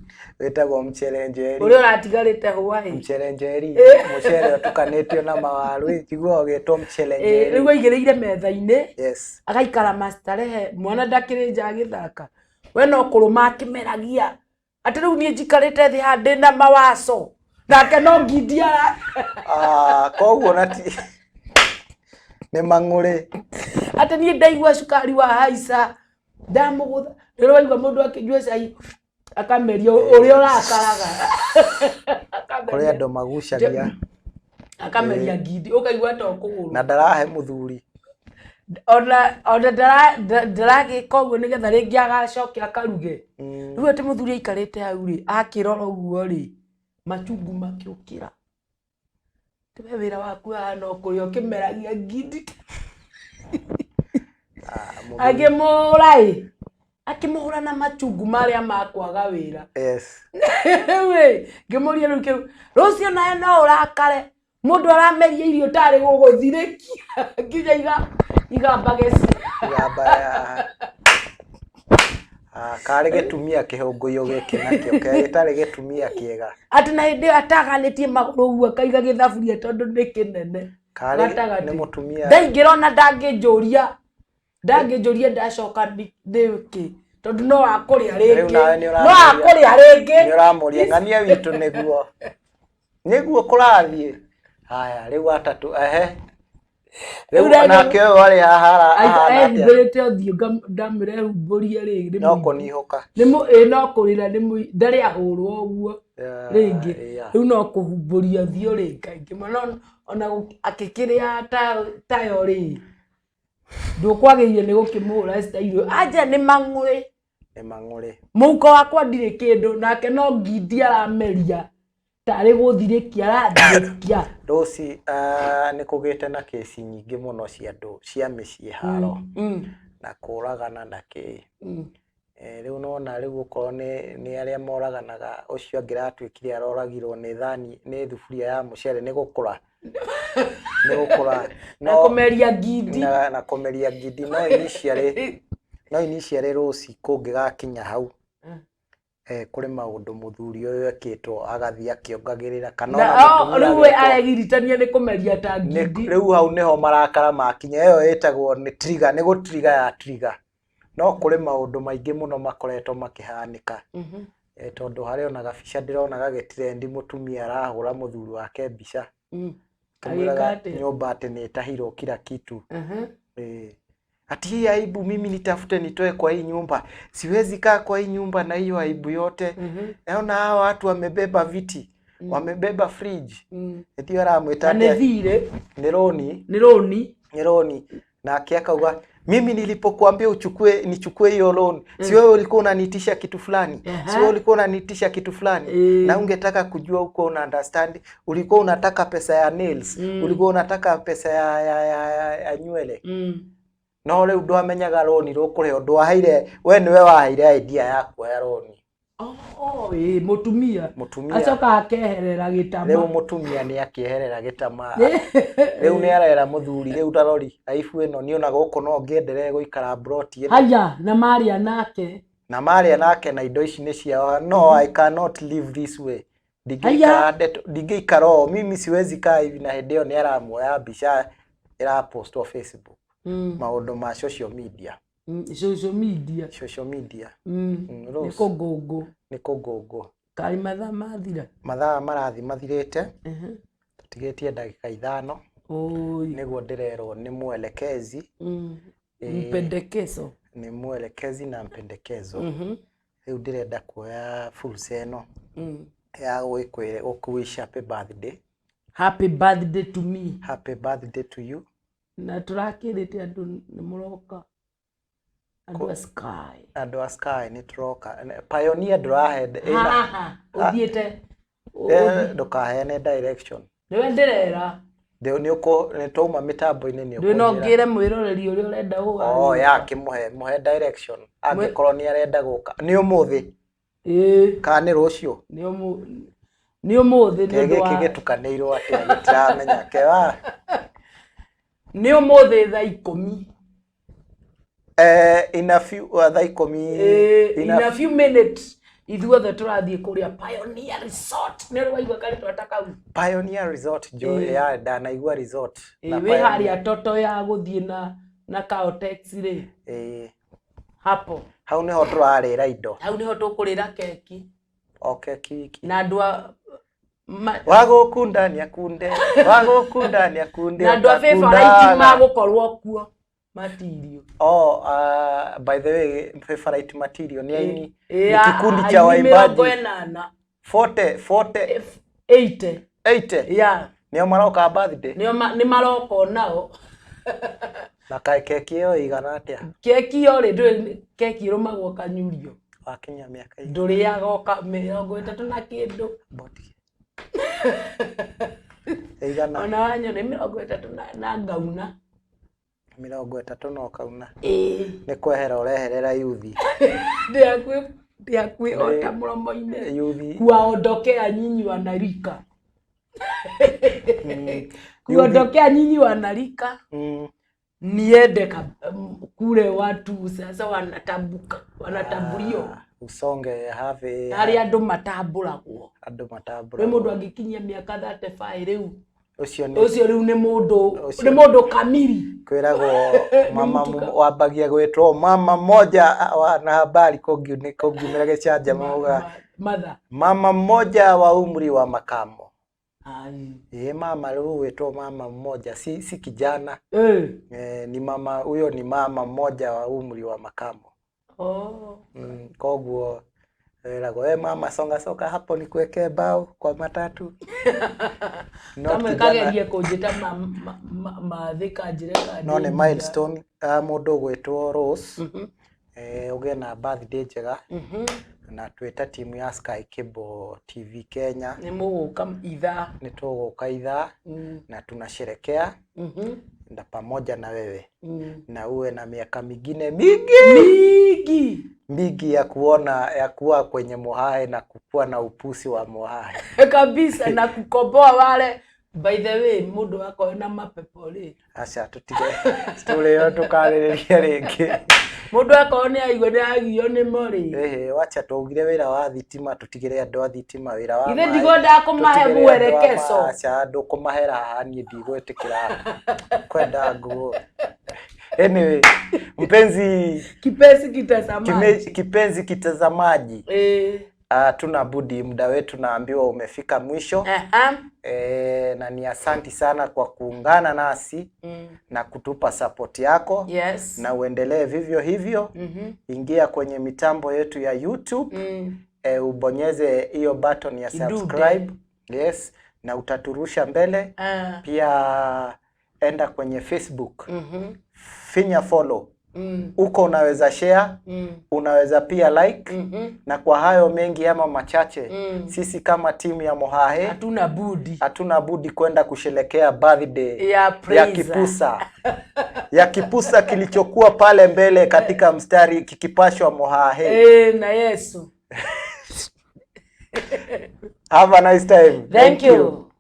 Wĩtagwo mchere njeri. Ũrĩa ũratigarĩte hwaĩ. Mchere njeri. Mũcere ũtukanĩtio na mawaru. Njiguaga ũgĩtwo mchere Ĩ, njeri. rĩu aigĩrĩire metha-inĩ. Yes. Agaikara mastarehe, mwana ndakĩrĩ nja agĩthaka, we no kũrũma akĩmeragia atĩ rĩu niĩ njikarĩte thĩ haha ndĩna mawaco, nake no ngindi ara. Ah, koguo na ti nĩ mang'ũrĩ. Atĩ niĩ ndaigua cukari wa haica ndamũgũtha. Rĩrĩa waigua mũndũ akĩnyua cai akameria ũrĩa ũrakaraga. Kũrĩ andũ magucagia. Akameria ngindi ũkaigua ta ũkũgũrũ. Na ndarahe mũthuri. Ona ndaragĩka ũguo nĩgetha rĩngĩ agacoke akaruge. Rĩu atĩ mũthuri aikarĩte hau rĩ, akĩrora ũguo rĩ, machungu makĩũkĩra. Tiwe wĩra waku haha no kũrĩa ũkĩmeragia ngindi. Ah, mũthuri. Akĩmũhũra ĩ, akĩmũhũra na machungu marĩa makwaga wĩra. Yes. Rĩu ĩ, ngĩmũria rĩu kĩu rũciũ nawe no ũrakare mũndũ arameria irio tarĩ gũgũthirĩkia nginya igambage. Igamba ya Ah, karĩ gĩtumia kĩhũngũyũ gĩkĩ nakĩo ke gĩtarĩ gĩtumia kĩega. Atĩ na hĩndĩ ĩyo ataganĩtie magũrũ ũguo akaiga gĩthaburia tondũ nĩ kĩnene Karĩ gatagatĩ. nĩ mũtumia. Ndaingĩra ona ndangĩnjũria ndacoka nĩkĩ, tondũ no akũrĩa Rĩu rĩngĩ, nawe nĩ no ũramũria. akũrĩa rĩngĩ. Nĩ ũramũria ng'ania witũ nĩguo kũrathiĩ. Haya rĩu atatũ ehe. Rĩu Rĩu nake ũyũ arĩ haha ahana atĩa? Ehumbĩrĩte ũthiũ, ndamwĩra ehumbũrie rĩ. No kũnihũka. Ĩ, no kũrĩra nĩ ndarĩ ahũrwo ũguo rĩngĩ. Rĩu no kũhumbũria ũthiũ rĩ, kaingĩ mũno ona akĩkĩrĩa tayo rĩ, ndũkwagĩrĩire nĩ gũkĩmũhũra style anja nĩ mang'ũrĩ. Nĩ mang'ũrĩ. Mũhuko wakwa ndirĩ kĩndũ, nake no ngindi arameria tarĩ gũthirĩkia arathirĩkia. Rũci nĩ kũgĩte na kĩci nyingĩ mũno cia andũ cia mĩciĩ haro na kũragana na kĩ. Rĩu nona rĩu okorwo nĩ arĩa moraganaga, ũcio angĩratuĩkire aroragirwo nĩ thani nĩ thuburia ya mũcere nĩ gũkũra. Nĩ gũkũra. Na kũmeria ngindi. Na kũmeria ngindi no initially rũci kũngĩgakinya hau kũrĩ maũndũ mũthuri ũyũ ekĩtwo agathiĩ akĩongagĩrĩra kana Na ona mũtumia rĩu we agekwo. aregiritania nĩ kũmeria ta ngindi. Rĩu hau nĩho marakara makinya, ĩyo ĩtagwo nĩ trigger, nĩ gũ trigger ya trigger. No kũrĩ maũndũ maingĩ mũno makoretwo makĩhanĩka. Tondũ harĩ ona gabica ndĩrona gagĩtirendi, mũtumia arahũra mũthuri wake mbica akĩmwĩraga Agĩka atĩa? Nyũmba atĩ nĩ ĩtahirwo kila kitu. Ati hii aibu mimi nitafute nitoe kwa hii nyumba, siwezi kaa kwa hii nyumba na hiyo aibu yote. Naona hawa watu wamebeba viti, wamebeba fridge. Ndio aramwĩta Na nĩ atĩa? thirĩ. Nĩ roni. Nĩ roni. Nĩ roni. Nake akauga mimi nilipokuambia uchukue nichukue hiyo loan, si wewe ulikuwa unaniitisha kitu fulani? Si wewe ulikuwa unaniitisha kitu fulani? Na ungetaka kujua huko una understand, ulikuwa unataka pesa ya nails, ulikuwa unataka pesa ya nywele. No rĩu ndwamenyaga roni rũkũrĩhwo, ndwaheire we nĩwe waheire idea ya kuoya roni. Oh, ĩ, mũtumia. Mũtumia. Acoka akeherera gĩtama. Rĩu mũtumia nĩ akĩeherera gĩtama, rĩu nĩ arera mũthuri rĩu tarori aibu ĩno niĩ ona gũkũ no ngĩenderee gũikara mburoti ĩno. Haya, na marĩa nake. Na marĩa nake na indo ici nĩ ciao, no I cannot live this way, ndingĩikara ndingĩikara ũũ, mimi siwezi kaa hivi. Na hĩndĩ ĩyo nĩ aramuoya mbica ĩrapostwo Facebook, maũndũ ma social media. Social media. Social media. Nĩ Rose. kũngũngũ. Nĩ kũngũngũ. Karĩ mathaa mathira. Mathaa marathi mathirĩte, tũtigĩtie ndagĩka 5. Oi. Nĩguo ndĩrerwo nĩ mwelekezi. Mpendekezo. Nĩ mwelekezi na mpendekezo. Rĩu ndĩrenda kuoya fursa ĩno ya gwĩkwĩra gũkũwish happy birthday. Happy birthday to me. Happy birthday to you. Na tũrakĩrĩte andũ nĩ mũroka, andũ a Sky. Andũ a Sky nĩ tũroka. Pioneer ndũrahe ĩna Haha ũthiĩte. Ndũkaheane direction. Nĩwe ndĩrera. Nĩ twauma mĩtambo-inĩ nĩ Ndwĩ no ũkũnjĩra. ngĩre mwĩroreri ũrĩa ũrenda Oh, gũgathiĩ. ya kĩmũhe mũhe direction angĩkorwo nĩ arenda gũka. Nĩ ũmũthĩ Ĩĩ, kana nĩ rũciũ? Nĩ ũmũthĩ nĩ Kĩ ũndũ gĩkĩ wa gĩtukanĩirwo atĩa gĩtiramenya kewa. Nĩ ũmũthĩ thaa 10. In a few thaa 10. Ĩĩ, in in a a few minutes ithuothe tũrathiĩ kũrĩa Pioneer Resort. Nĩ ũrĩ waigua karĩtwa ta kau? Pioneer Resort jo. Ĩĩ. Ya ndanaigua resort Ĩĩ, na wĩ Pioneer. harĩa toto ya gũthiĩ na Caltex rĩ. Ĩĩ. Hapo. Hau nĩho tũrarĩra indo. Hau nĩho tũkũrĩra keki. O keki wiki. Na andũ a Wagũkunda nĩakunde, wagũkunda nĩakunde. Na andũ a Favorite magũkorwo kuo matirio. Oh, by the way, favorite material ni aini Ĩĩ, ni kikundi cha aini mĩrongo waimbaji ĩnana 40 40 80. 80. Yeah. Nĩo maroka birthday. Nĩo nĩ maroka onao. Na kaĩ keki ĩyo ĩigana atĩa? Keki yo rĩ, ndũĩ keki ĩrũmagwo kanyurio. Wakinya mĩaka igana? Ndũrĩaga ũka 30 na kĩndũ. Boti ĩigana? Ona wanyo nĩ 30 na ngauna. 30 na ũkauna. Ĩĩ. Nĩ kwehera ũreherera yuthi. Ndĩ hakuhĩ ota mũromo-inĩ. Yuthi. Kuwaondokea nyinyi wanarika, kuondokea nyinyi wanarika. Niende kule watu sasa wanatambuka, wanatambuliwa. Ah, usonge have. Harĩa andũ matambũragwo. Andũ Wĩ matambũragwo. mũndũ angĩkinyia mĩaka 35 rĩu, Ũcio nĩ ũcio rĩu nĩ mũndũ Ũcio- nĩ mũndũ kamiri. Kwĩragwo mama Nĩ mũtuka. wambagia gwĩtwo mama mmoja na habari kũngiumĩra gĩcanjama uga Mother. Mama mmoja wa umri wa makamo. Ai. Ĩ mama rĩu gwĩtwo mama mmoja si kijana. Eh. Ni mama huyo, ni mama mmoja wa umri wa makamo. Oh. Koguo wĩragwo, "We mama, songa songa hapo nikuwekee bao kwa matatu." Not Kamwe kijana. kagerie kũnjĩta mathĩ kanjĩre ka No nĩ ndĩ milestone, mũndũ ũgwĩtwo Rose, ũgĩe na birthday njega na twĩta timu ya Sky Cable TV Kenya. Nĩ mũgũka ithaa. Nĩ tũgũka ithaa na tunasherekea na pamoja na wewe na uwe na miaka mingine mingi Mingi. Mingi ya kuona ya kuwa kwenye Mohae na kukuwa na upusi wa Mohae. Kabisa, na kukomboa wale, by the way, mũndũ akorwo na mapepo rĩ. Aca, tũtige story ĩyo, tũkarĩrĩria rĩngĩ. Mũndũ akorwo nĩ aigua nĩ agio nĩmo rĩ. Ĩhĩ, wacha twaugire wĩra wa thitima tũtigĩre andũ a thitima, wĩra wa Ithe maĩ ndigwendaga kũmahe tũtigĩre andũ a mwelekezo. Aca, ndũkũmahera haha, niĩ ndigwĩtĩkĩra kwenda nguo. Anyway, mpenzi Kipenzi kitazamaji. Kipenzi kitazamaji, hatuna budi, muda wetu naambiwa umefika mwisho. Na ni asanti sana kwa kuungana nasi na kutupa support yako na uendelee vivyo hivyo. Ingia kwenye mitambo yetu ya YouTube, ubonyeze hiyo button ya Kidude. subscribe. Yes, na utaturusha mbele. Pia enda kwenye Facebook, finya follow huko, unaweza share, unaweza pia like. Na kwa hayo mengi ama machache, sisi kama timu ya Mohae Hatuna budi hatuna budi kwenda kusherekea birthday ya ya Praiser. kipusa, ya kipusa kilichokuwa pale mbele katika mstari kikipashwa Mohae. Eh, na Yesu. Have a nice time. Thank you.